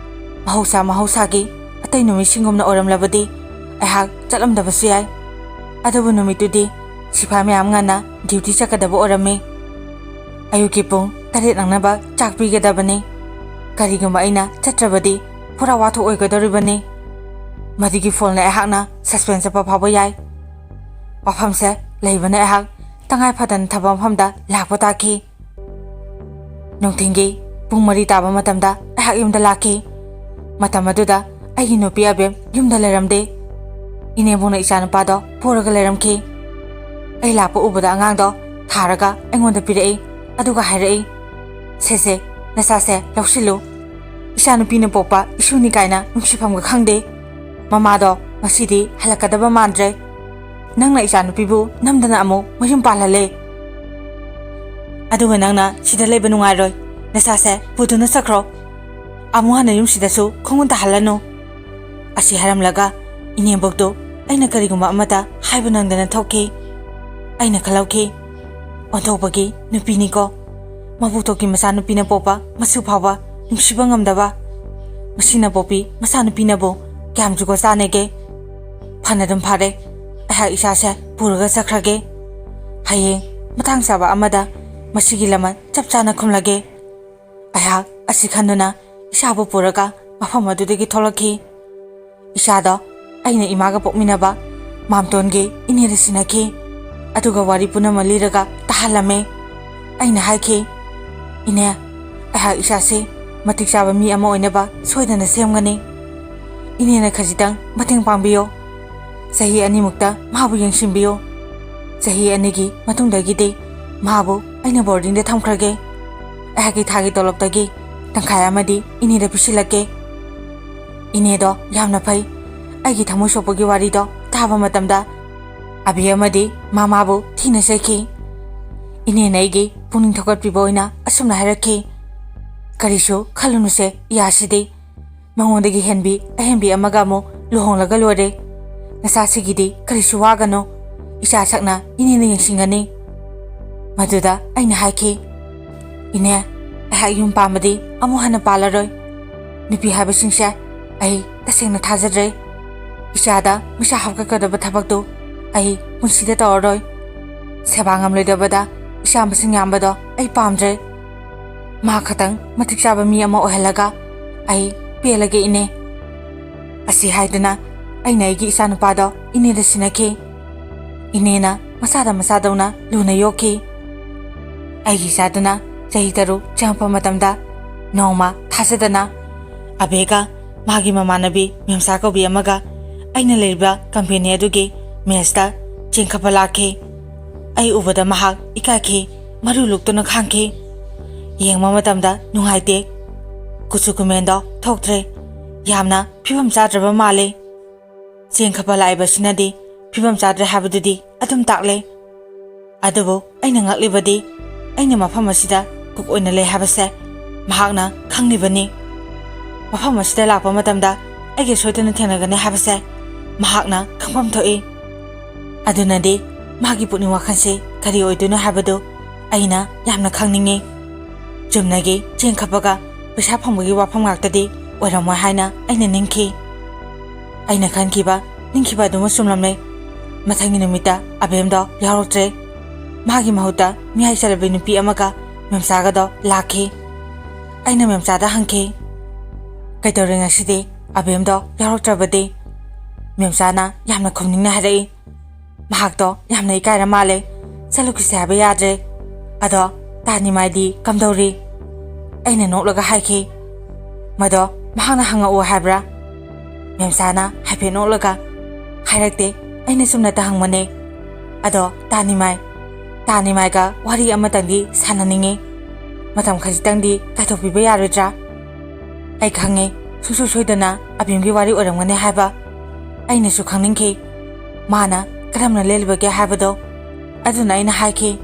ꯃꯍꯧꯁꯥ ꯃꯍꯧꯁꯥꯒꯤ ꯑꯇꯩ ꯅꯨꯃꯤꯠꯁꯤꯡꯒꯨꯝꯅ ꯑꯣꯏꯔꯝꯂꯕꯗꯤ ꯑꯩꯍꯥꯛ ꯆꯠꯂꯝꯗꯕꯁꯨ ꯌꯥꯏ꯫ ꯑꯗꯨꯕꯨ ꯅꯨꯃꯤꯠꯇꯨꯗꯤ ꯁꯤꯐꯥꯏ ꯃꯌꯥꯝ ꯉꯟꯅ ꯗ꯭ꯌꯨꯇꯤ ꯆꯠꯀꯗꯕ ꯑꯣꯏꯔꯝꯃꯤ꯫ ꯑꯌꯨꯛꯀꯤ ꯄꯨꯡ ꯇꯔꯦꯠ ꯅꯪꯅꯕ ꯆꯥꯛ ꯄꯤꯒꯗꯕꯅꯤ꯫ ꯀꯔꯤꯒꯨꯝꯕ ꯑꯩꯅ ꯆꯠꯇ꯭ꯔꯕꯗꯤ ꯄꯨꯔꯥ ꯋꯥꯊꯣꯛ ꯑꯣꯏꯒꯗꯧꯔꯤꯕꯅꯤ꯫ ꯃꯗꯨꯒꯤ ꯐꯣꯟꯅ ꯑꯩꯍꯥꯛꯅ ꯁꯁꯄꯦꯟ ꯆꯠꯄ ꯐꯥꯎꯕ ꯌꯥꯏ꯫ ꯋꯥꯐꯝꯁꯦ ꯂꯩꯕꯅ ꯑꯩꯍꯥꯛ ꯇꯉꯥꯏ ꯐꯗꯅ ꯊꯕꯛ ꯃꯐꯝꯗ ꯂꯥꯛꯄ ꯇꯥꯈꯤ꯫ ꯅꯨꯡꯊꯤꯟꯒꯤ ꯄꯨꯡ ꯃꯔꯤ ꯇꯥꯕ ꯃꯇꯝꯗ ꯑꯩꯍꯥꯛ ꯌꯨꯝꯗ ꯂꯥꯛꯈꯤ꯫ ꯃꯇꯝ ꯑꯗꯨꯗ ꯑꯩꯒꯤ ꯅꯨꯄꯤ ꯑꯕꯦꯝ ꯌꯨꯝꯗ ꯂꯩꯔꯝꯗꯦ꯫ ꯏꯅꯦꯝꯕꯣꯛꯅ ꯏꯆꯥꯅꯨꯄꯥꯗꯣ ꯄꯣꯔꯒ ꯂꯩꯔꯝꯈꯤ꯫ ꯑꯩ ꯂꯥꯛꯄ ꯎꯕꯗ ꯑꯉꯥꯡꯗꯣ ꯊꯥꯔꯒ ꯑꯩꯉꯣꯟꯗ ꯄꯤꯔꯛꯏ, ꯑꯗꯨꯒ ꯍꯥꯏꯔꯛꯏ, "ꯁꯦꯁꯦ, ꯅꯆꯥꯁꯦ ꯂꯧꯁꯤꯜꯂꯨ꯫ ꯏꯆꯥꯅꯨꯄꯤꯅ ꯄꯣꯛꯄ ꯏꯁꯨꯅꯤ ꯀꯥꯏꯅ ꯅꯨꯡꯁꯤꯐꯝꯒ ꯈꯪꯗꯦ꯫ ꯃꯃꯥꯗꯣ ꯉꯁꯤꯗꯤ ꯍꯜꯂꯛꯀꯗꯕ ꯃꯥꯟꯗ꯭ꯔꯦ꯫ ꯅꯪꯅ ꯏꯆꯥꯅꯨꯄꯤꯕꯨ ꯅꯝꯗꯅ ꯑꯃꯨꯛ ꯃꯌꯨꯝ ꯄꯥꯜꯍꯜꯂꯦ꯫ ꯑꯗꯨꯒ ꯅꯪꯅ ꯁꯤꯗ ꯂꯩꯕ ꯅꯨꯡꯉꯥꯏꯔꯣꯏ꯫ ꯅꯁꯥꯁꯦ ꯄꯨꯗꯨꯅ ꯆꯠꯈ꯭ꯔꯣ꯫ ꯑꯃꯨꯛ ꯍꯟꯅ ꯌꯨꯝꯁꯤꯗꯁꯨ ꯈꯣꯡꯒꯨꯟ ꯇꯥꯍꯜꯂꯅꯨ꯫" ꯑꯁꯤ ꯍꯥꯏꯔꯝꯂꯒ ꯏꯅꯦꯝꯕꯣꯛꯇꯨ ꯑꯩꯅ ꯀꯔꯤꯒꯨꯝꯕ ꯑꯃꯠꯇ ꯍꯥꯏꯕ ꯅꯪꯗꯅ ꯊꯣꯛꯈꯤ꯫ ꯑꯩꯅ ꯈꯜꯍꯧꯈꯤ, "ꯑꯣꯟꯊꯣꯛꯄꯒꯤ ꯅꯨꯄꯤꯅꯤꯀꯣ꯫ ꯃꯕꯨꯛꯊꯣꯛꯀꯤ ꯃꯆꯥꯅꯨꯄꯤꯅ ꯄꯣꯛꯄ ꯃꯁꯨ ꯐꯥꯎꯕ ꯅꯨꯡꯁꯤꯕ ꯉꯝꯗꯕ꯫ ꯃꯁꯤꯅ ꯄꯣꯛꯄꯤ ꯃꯆꯥꯅꯨꯄꯤꯅꯕꯨ ꯀꯌꯥꯝ ꯖꯨꯒꯣꯠ ꯆꯥꯅꯒꯦ? ꯐꯅ ꯑꯗꯨꯝ ꯐꯔꯦ꯫ ꯑꯩꯍꯥꯛ ꯏꯆꯥꯁꯦ ꯄꯨꯔꯒ ꯆꯠꯈ꯭ꯔꯒꯦ꯫ ꯍꯌꯦꯡ ꯃꯇꯥꯡ ꯆꯥꯕ ꯑꯃꯗ ꯃꯁꯤꯒꯤ ꯂꯃꯟ ꯆꯞ ꯆꯥꯅ ꯈꯨꯝꯂꯒꯦ꯫" ꯑꯩꯍꯥꯛ ꯑꯁꯤ ꯈꯟꯗꯨꯅ ꯏꯆꯥꯕꯨ ꯄꯨꯔꯒ ꯃꯐꯝ ꯑꯗꯨꯗꯒꯤ ꯊꯣꯛꯂꯛꯈꯤ꯫ ꯏꯆꯥꯗꯣ ꯑꯩꯅ ꯏꯃꯥꯒ ꯄꯣꯛꯃꯤꯟꯅꯕ ꯃꯥꯝꯇꯣꯟꯒꯤ ꯏꯅꯦꯗ ꯁꯤꯟꯅꯈꯤ꯫ ꯑꯗꯨꯒ ꯋꯥꯔꯤ ꯄꯨꯝꯅꯃꯛ ꯂꯤꯔꯒ ꯇꯥꯍꯜꯂꯝꯃꯦ꯫ ꯑꯩꯅ ꯍꯥꯏꯈꯤ, "ꯏꯅꯦ, ꯑꯩꯍꯥꯛ ꯏꯆꯥꯁꯤ ꯃꯇꯤꯛ ꯆꯥꯕ ꯃꯤ ꯑꯃ ꯑꯣꯏꯅꯕ ꯁꯣꯏꯗꯅ ꯁꯦꯝꯒꯅꯤ꯫ ꯏꯅꯦꯅ ꯈꯖꯤꯛꯇꯪ ꯃꯇꯦꯡ ꯄꯥꯡꯕꯤꯌꯨ꯫ ꯆꯍꯤ ꯑꯅꯤꯃꯨꯛꯇ ꯃꯥꯕꯨ ꯌꯦꯡꯁꯤꯟꯕꯤꯌꯨ꯫ ꯆꯍꯤ ꯑꯅꯤꯒꯤ ꯃꯇꯨꯡꯗꯒꯤꯗꯤ ꯃꯥꯕꯨ ꯑꯩꯅ ꯕꯣꯔꯗꯤꯡꯗ ꯊꯝꯈ꯭ꯔꯒꯦ꯫ ꯑꯩꯍꯥꯛꯀꯤ ꯊꯥꯒꯤ ꯇꯣꯂꯣꯞꯇꯒꯤ ꯇꯪꯈꯥꯏ ꯑꯃꯗꯤ ꯏꯅꯦꯗ ꯄꯤꯁꯤꯜꯂꯛꯀꯦ꯫" ꯏꯅꯦꯗꯣ ꯌꯥꯝꯅ ꯐꯩ꯫ ꯑꯩꯒꯤ ꯊꯃꯣꯏ ꯁꯣꯛꯄꯒꯤ ꯋꯥꯔꯤꯗꯣ ꯇꯥꯕ ꯃꯇꯝꯗ ꯑꯕꯤ ꯑꯃꯗꯤ ꯃꯃꯥꯕꯨ ꯊꯤꯅ ꯆꯩꯈꯤ꯫ ꯏꯅꯦꯅ ꯑꯩꯒꯤ ꯄꯨꯛꯅꯤꯡ ꯊꯧꯒꯠꯄꯤꯕ ꯑꯣꯏꯅ ꯑꯁꯨꯝꯅ ꯍꯥꯏꯔꯛꯈꯤ, "ꯀꯔꯤꯁꯨ ꯈꯜꯂꯨꯅꯨꯁꯦ, ꯏꯌꯥꯁꯤꯗꯤ꯫ ꯃꯉꯣꯟꯗꯒꯤ ꯍꯦꯟꯕꯤ ꯑꯍꯦꯟꯕꯤ ꯑꯃꯒ ꯑꯃꯨꯛ ꯂꯨꯍꯣꯡꯂꯒ ꯂꯣꯏꯔꯦ꯫ ꯅꯆꯥꯁꯤꯒꯤꯗꯤ ꯀꯔꯤꯁꯨ ꯋꯥꯒꯅꯨ꯫ ꯏꯆꯥ ꯁꯛꯅ ꯏꯅꯦꯅ ꯌꯦꯡꯁꯤꯟꯒꯅꯤ꯫" ꯃꯗꯨꯗ ꯑꯩꯅ ꯍꯥꯏꯈꯤ, "ꯏꯅꯦ, ꯑꯩꯍꯥꯛ ꯌꯨꯝ ꯄꯥꯟꯕꯗꯤ ꯑꯃꯨꯛ ꯍꯟꯅ ꯄꯥꯜꯂꯔꯣꯏ꯫ ꯅꯨꯄꯤ ꯍꯥꯏꯕꯁꯤꯡꯁꯦ ꯑꯩ ꯇꯁꯦꯡꯅ ꯊꯥꯖꯗ꯭ꯔꯦ꯫ ꯏꯆꯥꯗ ꯃꯩꯁꯥ ꯍꯥꯞꯀꯠꯀꯗꯕ ꯊꯕꯛꯇꯨ ꯑꯩ ꯄꯨꯟꯁꯤꯗ ꯇꯧꯔꯔꯣꯏ꯫ ꯁꯦꯕꯥ ꯉꯝꯂꯣꯏꯗꯕꯗ ꯏꯆꯥ ꯃꯁꯤꯡ ꯌꯥꯝꯕꯗꯣ ꯑꯩ ꯄꯥꯝꯗ꯭ꯔꯦ꯫ ꯃꯥ ꯈꯛꯇꯪ ꯃꯇꯤꯛ ꯆꯥꯕ ꯃꯤ ꯑꯃ ꯑꯣꯏꯍꯜꯂꯒ ꯑꯩ ꯄꯦꯜꯂꯒꯦ, ꯏꯅꯦ꯫" ꯑꯁꯤ ꯍꯥꯏꯗꯨꯅ ꯑꯩꯅ ꯑꯩꯒꯤ ꯏꯆꯥꯅꯨꯄꯥꯗꯣ ꯏꯅꯦꯗ ꯁꯤꯟꯅꯈꯤ꯫ ꯏꯅꯦꯅ ꯃꯆꯥꯗ ꯃꯆꯥꯗꯧꯅ ꯂꯨꯅ ꯌꯣꯛꯈꯤ꯫ ꯑꯩꯒꯤ ꯏꯆꯥꯗꯨꯅ ꯆꯍꯤ ꯇꯔꯨꯛ ꯆꯪꯉꯛꯄ ꯃꯇꯝꯗ ꯅꯣꯡꯃ ꯊꯥꯖꯗꯅ ꯑꯕꯦꯒ ꯃꯥꯒꯤ ꯃꯃꯥꯟꯅꯕꯤ ꯃꯦꯝꯆꯥ ꯀꯧꯕꯤ ꯑꯃꯒ ꯑꯩꯅ ꯂꯩꯔꯤꯕ ꯀꯝꯄꯦꯅꯤ ꯑꯗꯨꯒꯤ ꯃꯦꯁꯇ ꯆꯦꯡ ꯈꯞꯄ ꯂꯥꯛꯈꯤ꯫ ꯑꯩ ꯎꯕꯗ ꯃꯍꯥꯛ ꯏꯀꯥꯏꯈꯤ, ꯃꯔꯨ ꯂꯨꯛꯇꯨꯅ ꯈꯥꯡꯈꯤ꯫ ꯌꯦꯡꯕ ꯃꯇꯝꯗ ꯅꯨꯡꯉꯥꯏꯇꯦ꯫ ꯀꯨꯆꯨ ꯀꯨꯃꯦꯟꯗꯣ ꯊꯣꯛꯇ꯭ꯔꯦ꯫ ꯌꯥꯝꯅ ꯐꯤꯕꯝ ꯆꯥꯗ꯭ꯔꯕ ꯃꯥꯜꯂꯤ꯫ ꯆꯦꯡ ꯈꯞꯄ ꯂꯥꯛꯏꯕꯁꯤꯅꯗꯤ ꯐꯤꯕꯝ ꯆꯥꯗ꯭ꯔꯦ ꯍꯥꯏꯕꯗꯨꯗꯤ ꯑꯗꯨꯝ ꯇꯥꯛꯂꯦ꯫ ꯑꯗꯨꯕꯨ ꯑꯩꯅ ꯉꯛꯂꯤꯕꯗꯤ, ꯑꯩꯅ ꯃꯐꯝ ꯑꯁꯤꯗ ꯀꯨꯛ ꯑꯣꯏꯅ ꯂꯩ ꯍꯥꯏꯕꯁꯦ ꯃꯍꯥꯛꯅ ꯈꯪꯂꯤꯕꯅꯤ꯫ ꯃꯐꯝ ꯑꯁꯤꯗ ꯂꯥꯛꯄ ꯃꯇꯝꯗ ꯑꯩꯒ ꯁꯣꯏꯗꯅ ꯊꯦꯡꯅꯒꯅꯤ ꯍꯥꯏꯕꯁꯦ ꯃꯍꯥꯛꯅ ꯈꯪꯐꯝ ꯊꯣꯛꯏ꯫ ꯑꯗꯨꯅꯗꯤ ꯃꯥꯒꯤ ꯄꯨꯛꯅꯤꯡ ꯋꯥꯈꯜꯁꯤ ꯀꯔꯤ ꯑꯣꯏꯗꯣꯏꯅꯣ ꯍꯥꯏꯕꯗꯨ ꯑꯩꯅ ꯌꯥꯝꯅ ꯈꯪꯅꯤꯡꯏ꯫ ꯆꯨꯝꯅꯒꯤ ꯆꯦꯡ ꯈꯞꯄꯒ ꯄꯩꯁꯥ ꯐꯪꯕꯒꯤ ꯋꯥꯐꯝ ꯉꯥꯛꯇꯗꯤ ꯑꯣꯏꯔꯝꯃꯣꯏ ꯍꯥꯏꯅ ꯑꯩꯅ ꯅꯤꯡꯈꯤ꯫ ꯑꯩꯅ ꯈꯟꯈꯤꯕ, ꯅꯤꯡꯈꯤꯕ ꯑꯗꯨꯃꯛ ꯆꯨꯝꯂꯝꯂꯦ꯫ ꯃꯊꯪꯒꯤ ꯅꯨꯃꯤꯠꯇ ꯑꯕꯦꯝꯗꯣ ꯌꯥꯎꯔꯛꯇ꯭ꯔꯦ꯫ ꯃꯥꯒꯤ ꯃꯍꯨꯠꯇ ꯃꯤꯍꯥꯏ ꯆꯠꯂꯕꯤ ꯅꯨꯄꯤ ꯑꯃꯒ ꯃꯦꯝꯆꯥꯒꯗꯣ ꯂꯥꯛꯈꯤ꯫ ꯑꯩꯅ ꯃꯦꯝꯆꯥꯗ ꯍꯪꯈꯤ, "ꯀꯩꯗꯧꯔꯦ ꯉꯁꯤꯗꯤ ꯑꯕꯦꯝꯗꯣ ꯌꯥꯎꯔꯛꯇ꯭ꯔꯕꯗꯤ?" ꯃꯦꯝꯆꯥꯅ ꯌꯥꯝꯅ ꯈꯨꯝꯅꯤꯡꯅ ꯍꯥꯏꯔꯛꯏ, "ꯃꯍꯥꯛꯇꯣ ꯌꯥꯝꯅ ꯏꯀꯥꯏꯔ ꯃꯥꯜꯂꯦ, ꯆꯠꯂꯨꯈꯤꯁꯦ ꯍꯥꯏꯕ ꯌꯥꯗ꯭ꯔꯦ꯫ ꯑꯗꯣ ꯇꯥꯅꯤꯃꯥꯏꯗꯤ ꯀꯝꯗꯧꯔꯤ?" ꯑꯩꯅ ꯅꯣꯛꯂꯒ ꯍꯥꯏꯈꯤ, "ꯃꯗꯣ ꯃꯍꯥꯛꯅ ꯍꯪꯉꯛꯑꯣ ꯍꯥꯏꯕ꯭ꯔꯥ?" ꯃꯦꯝꯆꯥꯅ ꯍꯥꯏꯐꯦꯠ ꯅꯣꯛꯂꯒ, "ꯍꯥꯏꯔꯛꯇꯦ, ꯑꯩꯅ ꯆꯨꯝꯅꯇ ꯍꯪꯕꯅꯦ꯫ ꯑꯗꯣ ꯇꯥꯅꯤꯃꯥꯏ, ꯇꯥꯅꯤꯃꯥꯏꯒ ꯋꯥꯔꯤ ꯑꯃꯇꯪꯗꯤ ꯁꯥꯟꯅꯅꯤꯡꯉꯤ꯫ ꯃꯇꯝ ꯈꯖꯤꯛꯇꯪꯗꯤ ꯀꯥꯏꯊꯣꯛꯄꯤꯕ ꯌꯥꯔꯣꯏꯗ꯭ꯔꯥ?" ꯑꯩ ꯈꯪꯉꯦ, ꯁꯨꯡꯁꯣꯏ ꯁꯣꯏꯗꯅ ꯑꯕꯤꯝꯒꯤ ꯋꯥꯔꯤ ꯑꯣꯏꯔꯝꯒꯅꯤ ꯍꯥꯏꯕ꯫ ꯑꯩꯅꯁꯨ ꯈꯪꯅꯤꯡꯈꯤ, ꯃꯥꯅ ꯀꯔꯝꯅ ꯂꯦꯜꯂꯤꯕꯒꯦ ꯍꯥꯏꯕꯗꯣ꯫ ꯑꯗꯨꯅ ꯑꯩꯅ ꯍꯥꯏꯈꯤ,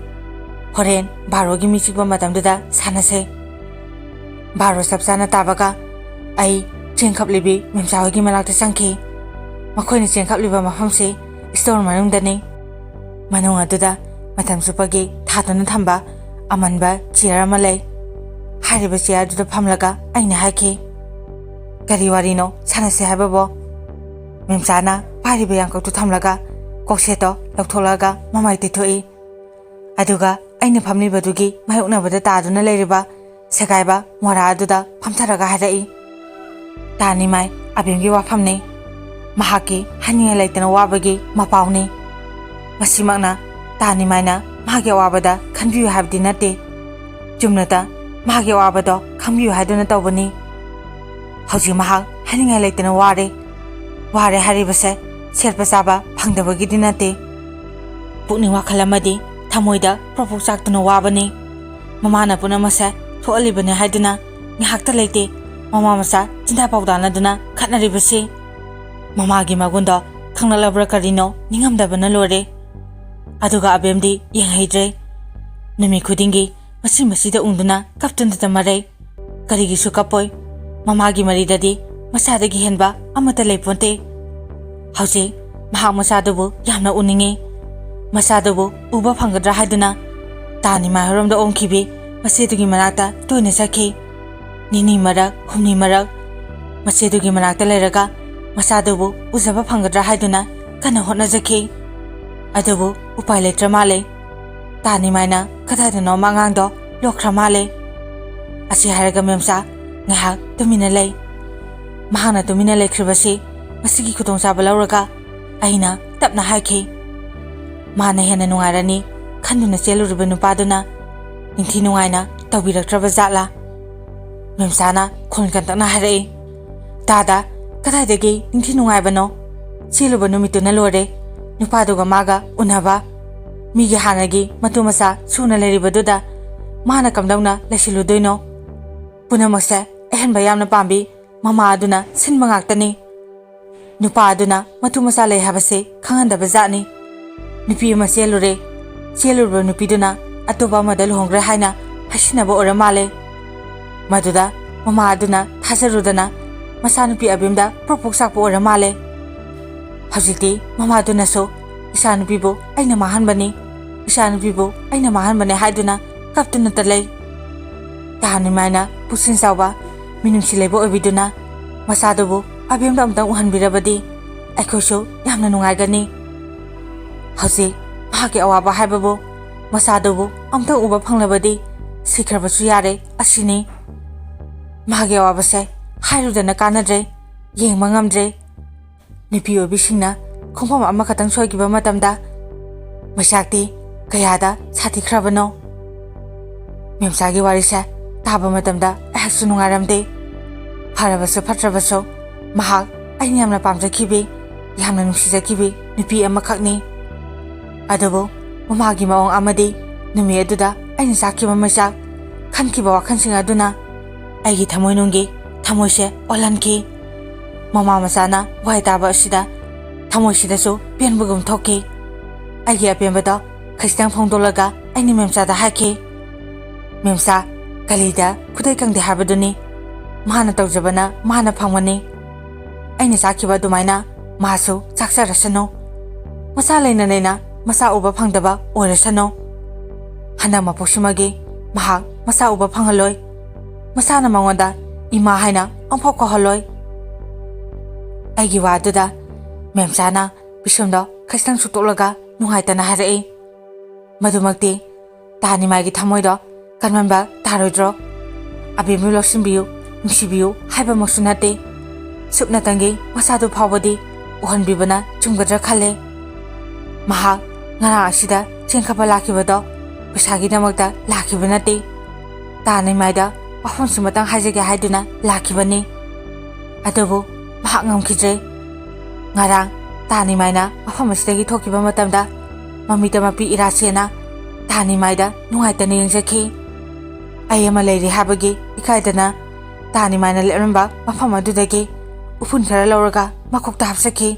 "ꯍꯣꯔꯦꯟ ꯕꯥꯔꯣꯒꯤ ꯃꯤ ꯆꯤꯛꯄ ꯃꯇꯝꯗꯨꯗ ꯁꯥꯟꯅꯁꯦ꯫" ꯕꯥꯔꯣ ꯆꯞ ꯆꯥꯅ ꯇꯥꯕꯒ ꯑꯩ ꯆꯦꯡ ꯈꯞꯂꯤꯕꯤ ꯃꯦꯝꯆꯥ ꯍꯣꯏꯒꯤ ꯃꯅꯥꯛꯇ ꯆꯪꯈꯤ꯫ ꯃꯈꯣꯏꯅ ꯆꯦꯡ ꯈꯞꯂꯤꯕ ꯃꯐꯝꯁꯤ ꯁ꯭ꯇꯣꯔ ꯃꯅꯨꯡꯗꯅꯤ꯫ ꯃꯅꯨꯡ ꯑꯗꯨꯗ ꯃꯇꯝ ꯆꯨꯞꯄꯒꯤ ꯊꯥꯗꯨꯅ ꯊꯝꯕ ꯑꯃꯟꯕ ꯆꯤꯌꯔ ꯑꯃ ꯂꯩ꯫ ꯍꯥꯏꯔꯤꯕ ꯆꯤꯌꯔ ꯑꯗꯨꯗ ꯐꯝꯂꯒ ꯑꯩꯅ ꯍꯥꯏꯈꯤ, "ꯀꯔꯤ ꯋꯥꯔꯤꯅꯣ ꯁꯥꯟꯅꯁꯦ ꯍꯥꯏꯕꯕꯣ?" ꯃꯦꯝꯆꯥꯅ ꯄꯥꯏꯔꯤꯕ ꯌꯥꯡꯀꯣꯛꯇꯨ ꯊꯝꯂꯒ ꯀꯣꯛꯁꯦꯠꯇꯣ ꯂꯧꯊꯣꯛꯂꯒ ꯃꯃꯥꯏ ꯇꯩꯊꯣꯛꯏ꯫ ꯑꯗꯨꯒ ꯑꯩꯅ ꯐꯝꯂꯤꯕꯗꯨꯒꯤ ꯃꯥꯌꯣꯛꯅꯕꯗ ꯇꯥꯗꯨꯅ ꯂꯩꯔꯤꯕ ꯁꯦꯒꯥꯏꯕ ꯃꯣꯔꯥ ꯑꯗꯨꯗ ꯐꯝꯊꯔꯒ ꯍꯥꯏꯔꯛꯏ, "ꯇꯥꯅꯤꯃꯥꯏ, ꯑꯕꯤꯝꯒꯤ ꯋꯥꯐꯝꯅꯤ꯫ ꯃꯍꯥꯛꯀꯤ ꯍꯥꯏꯅꯤꯡꯉꯥꯏ ꯂꯩꯇꯅ ꯋꯥꯕꯒꯤ ꯃꯄꯥꯎꯅꯤ꯫ ꯃꯁꯤꯃꯛꯅ ꯇꯥꯅꯤꯃꯥꯏꯅ ꯃꯥꯒꯤ ꯑꯋꯥꯕꯗ ꯈꯟꯕꯤꯌꯨ ꯍꯥꯏꯕꯗꯤ ꯅꯠꯇꯦ꯫ ꯆꯨꯝꯅꯇ ꯃꯥꯒꯤ ꯑꯋꯥꯕꯗꯣ ꯈꯪꯕꯤꯌꯨ ꯍꯥꯏꯗꯨꯅ ꯇꯧꯕꯅꯤ꯫ ꯍꯧꯖꯤꯛ ꯃꯍꯥꯛ ꯍꯥꯏꯅꯤꯡꯉꯥꯏ ꯂꯩꯇꯅ ꯋꯥꯔꯦ꯫ ꯋꯥꯔꯦ ꯍꯥꯏꯔꯤꯕꯁꯦ ꯁꯦꯠꯄ ꯆꯥꯕ ꯐꯪꯗꯕꯒꯤꯗꯤ ꯅꯠꯇꯦ꯫ ꯄꯨꯛꯅꯤꯡ ꯋꯥꯈꯜ ꯑꯃꯗꯤ ꯊꯃꯣꯏꯗ ꯄ꯭ꯔꯣꯛ ꯄ꯭ꯔꯣꯛ ꯆꯥꯛꯇꯨꯅ ꯋꯥꯕꯅꯤ꯫ ꯃꯃꯥꯅ ꯄꯨꯝꯅꯃꯛꯁꯦ ꯊꯣꯛꯍꯜꯂꯤꯕꯅꯤ ꯍꯥꯏꯗꯨꯅ ꯉꯥꯏꯍꯥꯛꯇ ꯂꯩꯇꯦ ꯃꯃꯥ ꯃꯆꯥ ꯆꯤꯟꯗꯥ ꯄꯥꯎꯗꯥꯅꯗꯨꯅ ꯈꯠꯅꯔꯤꯕꯁꯤ꯫ ꯃꯃꯥꯒꯤ ꯃꯒꯨꯟꯗꯣ ꯈꯪꯂꯛꯂꯕ꯭ꯔꯥ ꯀꯔꯤꯅꯣ ꯅꯤꯡꯉꯝꯗꯕꯅ ꯂꯣꯏꯔꯦ꯫ ꯑꯗꯨꯒ ꯑꯕꯦꯝꯗꯤ ꯌꯦꯡꯍꯩꯗ꯭ꯔꯦ꯫ ꯅꯨꯃꯤꯠ ꯈꯨꯗꯤꯡꯒꯤ ꯃꯁꯤ ꯃꯁꯤꯗ ꯎꯪꯗꯨꯅ ꯀꯞꯇꯨꯅꯇ ꯃꯔꯩ꯫ ꯀꯔꯤꯒꯤꯁꯨ ꯀꯞꯄꯣꯏ꯫ ꯃꯃꯥꯒꯤ ꯃꯔꯤꯗꯗꯤ ꯃꯆꯥꯗꯒꯤ ꯍꯦꯟꯕ ꯑꯃꯠꯇ ꯂꯩꯄꯣꯟꯇꯦ꯫ ꯍꯧꯖꯤꯛ ꯃꯍꯥꯛ ꯃꯆꯥꯗꯨꯕꯨ ꯌꯥꯝꯅ ꯎꯅꯤꯡꯉꯤ꯫ ꯃꯆꯥꯗꯨꯕꯨ ꯎꯕ ꯐꯪꯒꯗ꯭ꯔꯥ ꯍꯥꯏꯗꯨꯅ ꯇꯥ ꯅꯤꯃꯥꯏꯍꯣꯔꯣꯝꯗ ꯑꯣꯟꯈꯤꯕꯤ ꯃꯆꯦꯗꯨꯒꯤ ꯃꯅꯥꯛꯇ ꯇꯣꯏꯅ ꯆꯠꯈꯤ꯫ ꯅꯤꯅꯤ ꯃꯔꯛ, ꯍꯨꯝꯅꯤ ꯃꯔꯛ ꯃꯆꯦꯗꯨꯒꯤ ꯃꯅꯥꯛꯇ ꯂꯩꯔꯒ ꯃꯆꯥꯗꯨꯕꯨ ꯎꯖꯕ ꯐꯪꯒꯗ꯭ꯔꯥ ꯍꯥꯏꯗꯨꯅ ꯀꯟꯅ ꯍꯣꯠꯅꯖꯈꯤ꯫ ꯑꯗꯨꯕꯨ ꯎꯄꯥꯏ ꯂꯩꯇ꯭ꯔ ꯃꯥꯜꯂꯦ꯫ ꯇꯥ ꯅꯤꯃꯥꯏꯅ ꯀꯗꯥꯏꯗꯅꯣ ꯑꯃ ꯑꯉꯥꯡꯗꯣ ꯂꯣꯛꯈ꯭ꯔ ꯃꯥꯜꯂꯦ꯫ ꯑꯁꯤ ꯍꯥꯏꯔꯒ ꯃꯦꯝꯆꯥ ꯉꯥꯏꯍꯥꯛ ꯇꯨꯃꯤꯟꯅ ꯂꯩ꯫ ꯃꯍꯥꯛꯅ ꯇꯨꯃꯤꯟꯅ ꯂꯩꯈ꯭ꯔꯤꯕꯁꯤ ꯃꯁꯤꯒꯤ ꯈꯨꯗꯣꯡꯆꯥꯕ ꯂꯧꯔꯒ ꯑꯩꯅ ꯇꯞꯅ ꯍꯥꯏꯈꯤ, "ꯃꯥꯅ ꯍꯦꯟꯅ ꯅꯨꯡꯉꯥꯏꯔꯅꯤ ꯈꯟꯗꯨꯅ ꯆꯦꯜꯂꯨꯔꯤꯕ ꯅꯨꯄꯥꯗꯨꯅ ꯅꯤꯡꯊꯤ ꯅꯨꯡꯉꯥꯏꯅ ꯇꯧꯕꯤꯔꯛꯇ꯭ꯔꯕ ꯖꯥꯠꯂꯥ?" ꯃꯦꯝꯆꯥꯅ ꯈꯣꯟ ꯀꯟꯇꯛꯅ ꯍꯥꯏꯔꯛꯏ, "ꯇꯥꯗ, ꯀꯗꯥꯏꯗꯒꯤ ꯅꯤꯡꯊꯤ ꯅꯨꯡꯉꯥꯏꯕꯅꯣ? ꯆꯦꯜꯂꯨꯕ ꯅꯨꯃꯤꯠꯇꯨꯅ ꯂꯣꯏꯔꯦ ꯅꯨꯄꯥꯗꯨꯒ ꯃꯥꯒ ꯎꯅꯕ꯫ ꯃꯤꯒꯤ ꯍꯥꯟꯅꯒꯤ ꯃꯇꯨ ꯃꯆꯥ ꯁꯨꯅ ꯂꯩꯔꯤꯕꯗꯨꯗ ꯃꯥꯅ ꯀꯝꯗꯧꯅ ꯂꯩꯁꯤꯜꯂꯨꯗꯣꯏꯅꯣ? ꯄꯨꯝꯅꯃꯛꯁꯦ ꯑꯍꯦꯟꯕ ꯌꯥꯝꯅ ꯄꯥꯝꯕꯤ ꯃꯃꯥ ꯑꯗꯨꯅ ꯁꯤꯟꯕ ꯉꯥꯛꯇꯅꯤ꯫ ꯅꯨꯄꯥ ꯑꯗꯨꯅ ꯃꯇꯨ ꯃꯆꯥ ꯂꯩ ꯍꯥꯏꯕꯁꯦ ꯈꯪꯍꯟꯗꯕ ꯖꯥꯠꯅꯤ꯫ ꯅꯨꯄꯤ ꯑꯃ ꯆꯦꯜꯂꯨꯔꯦ, ꯆꯦꯜꯂꯨꯔꯕ ꯅꯨꯄꯤꯗꯨꯅ ꯑꯇꯣꯞꯄ ꯑꯃꯗ ꯂꯨꯍꯣꯡꯈ꯭ꯔꯦ ꯍꯥꯏꯅ ꯍꯥꯏꯁꯤꯟꯅꯕ ꯑꯣꯏꯔ ꯃꯥꯜꯂꯦ꯫ ꯃꯗꯨꯗ ꯃꯃꯥ ꯑꯗꯨꯅ ꯊꯥꯖꯔꯨꯗꯅ ꯃꯆꯥꯅꯨꯄꯤ ꯑꯕꯦꯝꯗ ꯄ꯭ꯔꯣꯛ ꯄ꯭ꯔꯣꯛ ꯆꯥꯛꯄ ꯑꯣꯏꯔ ꯃꯥꯜꯂꯦ꯫ ꯍꯧꯖꯤꯛꯇꯤ ꯃꯃꯥꯗꯨꯅꯁꯨ ꯏꯆꯥꯅꯨꯄꯤꯕꯨ ꯑꯩꯅ ꯃꯥꯡꯍꯟꯕꯅꯤ, ꯏꯆꯥꯅꯨꯄꯤꯕꯨ ꯑꯩꯅ ꯃꯥꯡꯍꯟꯕꯅꯤ ꯍꯥꯏꯗꯨꯅ ꯀꯞꯇꯨꯅꯇ ꯂꯩ꯫ ꯇꯥ ꯅꯤꯃꯥꯏꯅ ꯄꯨꯛꯁꯤꯡ ꯆꯥꯎꯕ, ꯃꯤꯅꯨꯡꯁꯤ ꯂꯩꯕ ꯑꯣꯏꯕꯤꯗꯨꯅ ꯃꯆꯥꯗꯨꯕꯨ ꯑꯕꯦꯝꯗ ꯑꯃꯨꯛꯇꯪ ꯎꯍꯟꯕꯤꯔꯕꯗꯤ ꯑꯩꯈꯣꯏꯁꯨ ꯌꯥꯝꯅ ꯅꯨꯡꯉꯥꯏꯒꯅꯤ꯫ ꯍꯧꯖꯤꯛ ꯃꯍꯥꯛꯀꯤ ꯑꯋꯥꯕ ꯍꯥꯏꯕꯕꯨ ꯃꯆꯥꯗꯨꯕꯨ ꯑꯃꯨꯛꯇꯪ ꯎꯕ ꯐꯪꯂꯕꯗꯤ ꯁꯤꯈ꯭ꯔꯕꯁꯨ ꯌꯥꯔꯦ ꯑꯁꯤꯅꯤ꯫ ꯃꯥꯒꯤ ꯑꯋꯥꯕꯁꯦ ꯍꯥꯏꯔꯨꯗꯅ ꯀꯥꯟꯅꯗ꯭ꯔꯦ, ꯌꯦꯡꯕ ꯉꯝꯗ꯭ꯔꯦ꯫" ꯅꯨꯄꯤ ꯑꯣꯏꯕꯤꯁꯤꯡꯅ ꯈꯣꯡꯐꯝ ꯑꯃꯈꯛꯇꯪ ꯁꯣꯏꯈꯤꯕ ꯃꯇꯝꯗ ꯃꯩꯆꯥꯛꯇꯤ ꯀꯌꯥꯗ ꯁꯥꯊꯤꯈ꯭ꯔꯕꯅꯣ? ꯃꯦꯝꯆꯥꯒꯤ ꯋꯥꯔꯤꯁꯦ ꯇꯥꯕ ꯃꯇꯝꯗ ꯑꯩꯍꯥꯛꯁꯨ ꯅꯨꯡꯉꯥꯏꯔꯝꯗꯦ꯫ ꯐꯔꯕꯁꯨ ꯐꯠꯇ꯭ꯔꯕꯁꯨ ꯃꯍꯥꯛ ꯑꯩꯅ ꯌꯥꯝꯅ ꯄꯥꯝꯖꯈꯤꯕꯤ, ꯌꯥꯝꯅ ꯅꯨꯡꯁꯤꯖꯈꯤꯕꯤ ꯅꯨꯄꯤ ꯑꯃꯈꯛꯅꯤ꯫ ꯑꯗꯨꯕꯨ ꯃꯃꯥꯒꯤ ꯃꯑꯣꯡ ꯑꯃꯗꯤ ꯅꯨꯃꯤꯠ ꯑꯗꯨꯗ ꯑꯩꯅ ꯆꯥꯛꯈꯤꯕ ꯃꯩꯆꯥꯛ, ꯈꯟꯈꯤꯕ ꯋꯥꯈꯜꯁꯤꯡ ꯑꯗꯨꯅ ꯑꯩꯒꯤ ꯊꯃꯣꯏꯅꯨꯡꯒꯤ ꯊꯃꯣꯏꯁꯦ ꯑꯣꯜꯍꯟꯈꯤ꯫ ꯃꯃꯥ ꯃꯆꯥꯅ ꯋꯥꯍꯩ ꯇꯥꯕ ꯑꯁꯤꯗ ꯊꯃꯣꯏꯁꯤꯗꯁꯨ ꯄꯦꯟꯕꯒꯨꯝ ꯊꯣꯛꯈꯤ꯫ ꯑꯩꯒꯤ ꯑꯄꯦꯟꯕꯗꯣ ꯈꯖꯤꯛꯇꯪ ꯐꯣꯡꯗꯣꯛꯂꯒ ꯑꯩꯅ ꯃꯦꯝꯆꯥꯗ ꯍꯥꯏꯈꯤ, "ꯃꯦꯝꯆꯥ, ꯀꯂꯤꯗ ꯈꯨꯗꯩ ꯀꯪꯗꯦ ꯍꯥꯏꯕꯗꯨꯅꯤ꯫ ꯃꯥꯅ ꯇꯧꯖꯕꯅ ꯃꯥꯅ ꯐꯪꯕꯅꯤ꯫ ꯑꯩꯅ ꯆꯥꯈꯤꯕ ꯑꯗꯨꯃꯥꯏꯅ ꯃꯥꯁꯨ ꯆꯥꯛꯆꯔꯁꯅꯨ꯫ ꯃꯆꯥ ꯂꯩꯅ ꯂꯩꯅ ꯃꯆꯥ ꯎꯕ ꯐꯪꯗꯕ ꯑꯣꯏꯔꯁꯅꯨ꯫ ꯍꯟꯗꯛ ꯃꯄꯣꯛꯁꯤꯃꯒꯤ ꯃꯍꯥꯛ ꯃꯆꯥ ꯎꯕ ꯐꯪꯍꯜꯂꯣꯏ꯫ ꯃꯆꯥꯅ ꯃꯉꯣꯟꯗ ꯏꯃꯥ ꯍꯥꯏꯅ ꯑꯃꯐꯥꯎ ꯀꯧꯍꯜꯂꯣꯏ"꯫ ꯑꯩꯒꯤ ꯋꯥꯗꯨꯗ ꯃꯦꯝꯆꯥꯅ ꯄꯤꯁꯨꯝꯗꯣ ꯈꯖꯤꯛꯇꯪ ꯁꯨꯛꯇꯣꯛꯂꯒ ꯅꯨꯡꯉꯥꯏꯇꯅ ꯍꯥꯏꯔꯛꯏ, "ꯃꯗꯨꯃꯛꯇꯤ ꯇꯥꯅꯤꯃꯥꯏꯒꯤ ꯊꯃꯣꯏꯗꯣ ꯀꯟꯃꯟꯕ ꯇꯥꯔꯣꯏꯗ꯭ꯔꯣ? ꯑꯕꯦꯝꯕꯨ ꯂꯧꯁꯤꯟꯕꯤꯌꯨ, ꯅꯨꯡꯁꯤꯕꯤꯌꯨ ꯍꯥꯏꯕꯃꯛꯁꯨ ꯅꯠꯇꯦ꯫ ꯁꯨꯞꯅꯇꯪꯒꯤ ꯃꯆꯥꯗꯨ ꯐꯥꯎꯕꯗꯤ ꯎꯍꯟꯕꯤꯕꯅ ꯆꯨꯝꯒꯗ꯭ꯔꯥ ꯈꯜꯂꯦ꯫ ꯃꯍꯥꯛ ꯉꯔꯥꯡ ꯑꯁꯤꯗ ꯆꯦꯡ ꯈꯞꯄ ꯂꯥꯛꯈꯤꯕꯗꯣ ꯄꯩꯁꯥꯒꯤꯗꯃꯛꯇ ꯂꯥꯛꯈꯤꯕ ꯅꯠꯇꯦ꯫ ꯇꯥꯅꯤꯃꯥꯏꯗ ꯋꯥꯐꯝꯁꯤꯃꯇꯪ ꯍꯥꯏꯖꯒꯦ ꯍꯥꯏꯗꯨꯅ ꯂꯥꯛꯈꯤꯕꯅꯤ꯫ ꯑꯗꯨꯕꯨ ꯃꯍꯥꯛ ꯉꯝꯈꯤꯗ꯭ꯔꯦ꯫ ꯉꯔꯥꯡ ꯇꯥꯅꯤꯃꯥꯏꯅ ꯃꯐꯝ ꯑꯁꯤꯗꯒꯤ ꯊꯣꯛꯈꯤꯕ ꯃꯇꯝꯗ ꯃꯃꯤꯠꯇ ꯃꯄꯤ ꯏꯔꯥꯁꯦꯅ ꯇꯥꯅꯤꯃꯥꯏꯗ ꯅꯨꯡꯉꯥꯏꯇꯅ ꯌꯦꯡꯖꯈꯤ꯫ ꯑꯩ ꯑꯃ ꯂꯩꯔꯤ ꯍꯥꯏꯕꯒꯤ ꯏꯀꯥꯏꯗꯅ ꯇꯥꯅꯤꯃꯥꯏꯅ ꯂꯦꯞꯂꯝꯕ ꯃꯐꯝ ꯑꯗꯨꯗꯒꯤ ꯎꯐꯨꯟ ꯈꯔ ꯂꯧꯔꯒ ꯃꯈꯣꯛꯇ ꯍꯥꯞꯆꯈꯤ꯫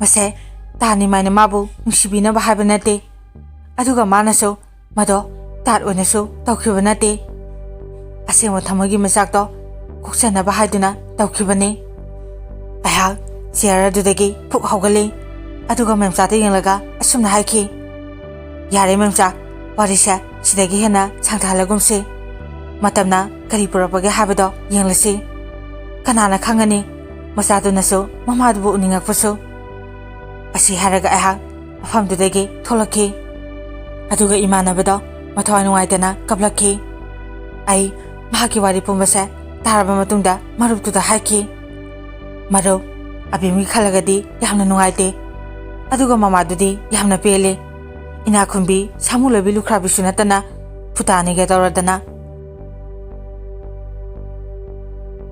ꯃꯁꯦ ꯇꯥꯅꯤꯃꯥꯏꯅ ꯃꯥꯕꯨ ꯅꯨꯡꯁꯤꯕꯤꯅꯕ ꯍꯥꯏꯕ ꯅꯠꯇꯦ, ꯑꯗꯨꯒ ꯃꯥꯅꯁꯨ ꯃꯗꯣ ꯇꯥꯠ ꯑꯣꯏꯅꯁꯨ ꯇꯧꯈꯤꯕ ꯅꯠꯇꯦ꯫ ꯑꯁꯦꯡꯕ ꯊꯃꯣꯏꯒꯤ ꯃꯆꯥꯛꯇꯣ ꯀꯣꯛꯆꯅꯕ ꯍꯥꯏꯗꯨꯅ ꯇꯧꯈꯤꯕꯅꯤ꯫ ꯑꯩꯍꯥꯛ ꯆꯤꯌꯔ ꯑꯗꯨꯗꯒꯤ ꯐꯨꯛ ꯍꯧꯒꯠꯂꯤ, ꯑꯗꯨꯒ ꯃꯦꯝꯆꯥꯗ ꯌꯦꯡꯂꯒ ꯑꯁꯨꯝꯅ ꯍꯥꯏꯈꯤ, "ꯌꯥꯔꯦ ꯃꯦꯝꯆꯥ, ꯋꯥꯔꯤꯁꯦ ꯁꯤꯗꯒꯤ ꯍꯦꯟꯅ ꯁꯥꯡꯊꯍꯜꯂꯒꯨꯝꯁꯤ꯫ ꯃꯇꯝꯅ ꯀꯔꯤ ꯄꯨꯔꯛꯄꯒꯦ ꯍꯥꯏꯕꯗꯣ ꯌꯦꯡꯂꯁꯤ꯫ ꯀꯅꯥꯅ ꯈꯪꯒꯅꯤ, ꯃꯆꯥꯗꯨꯅꯁꯨ ꯃꯃꯥꯗꯨꯕꯨ ꯎꯅꯤꯡꯉꯛꯄꯁꯨ"꯫ ꯑꯁꯤ ꯍꯥꯏꯔꯒ ꯑꯩꯍꯥꯛ ꯃꯐꯝꯗꯨꯗꯒꯤ ꯊꯣꯛꯂꯛꯈꯤ꯫ ꯑꯗꯨꯒ ꯏꯃꯥꯟꯅꯕꯗꯣ ꯃꯊꯋꯥꯏ ꯅꯨꯡꯉꯥꯏꯇꯅ ꯀꯞꯂꯛꯈꯤ꯫ ꯑꯩ ꯃꯍꯥꯛꯀꯤ ꯋꯥꯔꯤ ꯄꯨꯝꯕꯁꯦ ꯇꯥꯔꯕ ꯃꯇꯨꯡꯗ ꯃꯔꯨꯞꯇꯨꯗ ꯍꯥꯏꯈꯤ, "ꯃꯔꯨꯞ, ꯑꯕꯦꯝꯒꯤ ꯈꯜꯂꯒꯗꯤ ꯌꯥꯝꯅ ꯅꯨꯡꯉꯥꯏꯇꯦ, ꯑꯗꯨꯒ ꯃꯃꯥꯗꯨꯗꯤ ꯌꯥꯝꯅ ꯄꯦꯜꯂꯦ꯫ ꯏꯅꯥꯛꯈꯨꯟꯕꯤ ꯁꯥꯃꯨ ꯂꯣꯏꯕꯤ ꯂꯨꯈ꯭ꯔꯥꯕꯤꯁꯨ ꯅꯠꯇꯅ ꯐꯨꯇꯥꯅꯤꯒ ꯇꯧꯔꯗꯅ"꯫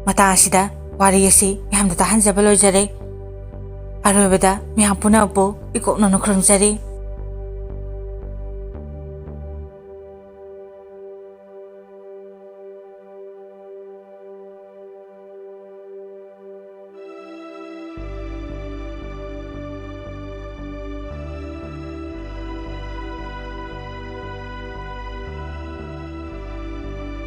ꯃꯇꯥꯡ ꯑꯁꯤꯗ ꯋꯥꯔꯤ ꯑꯁꯤ ꯃꯌꯥꯝꯗ ꯇꯥꯍꯟꯖꯕ ꯂꯣꯏꯖꯔꯦ꯫ ꯑꯔꯣꯏꯕꯗ ꯃꯌꯥꯝ ꯄꯨꯝꯅꯃꯛꯄꯨ ꯏꯀꯣꯛꯅꯅ ꯈꯨꯔꯨꯝꯖꯔꯤ꯫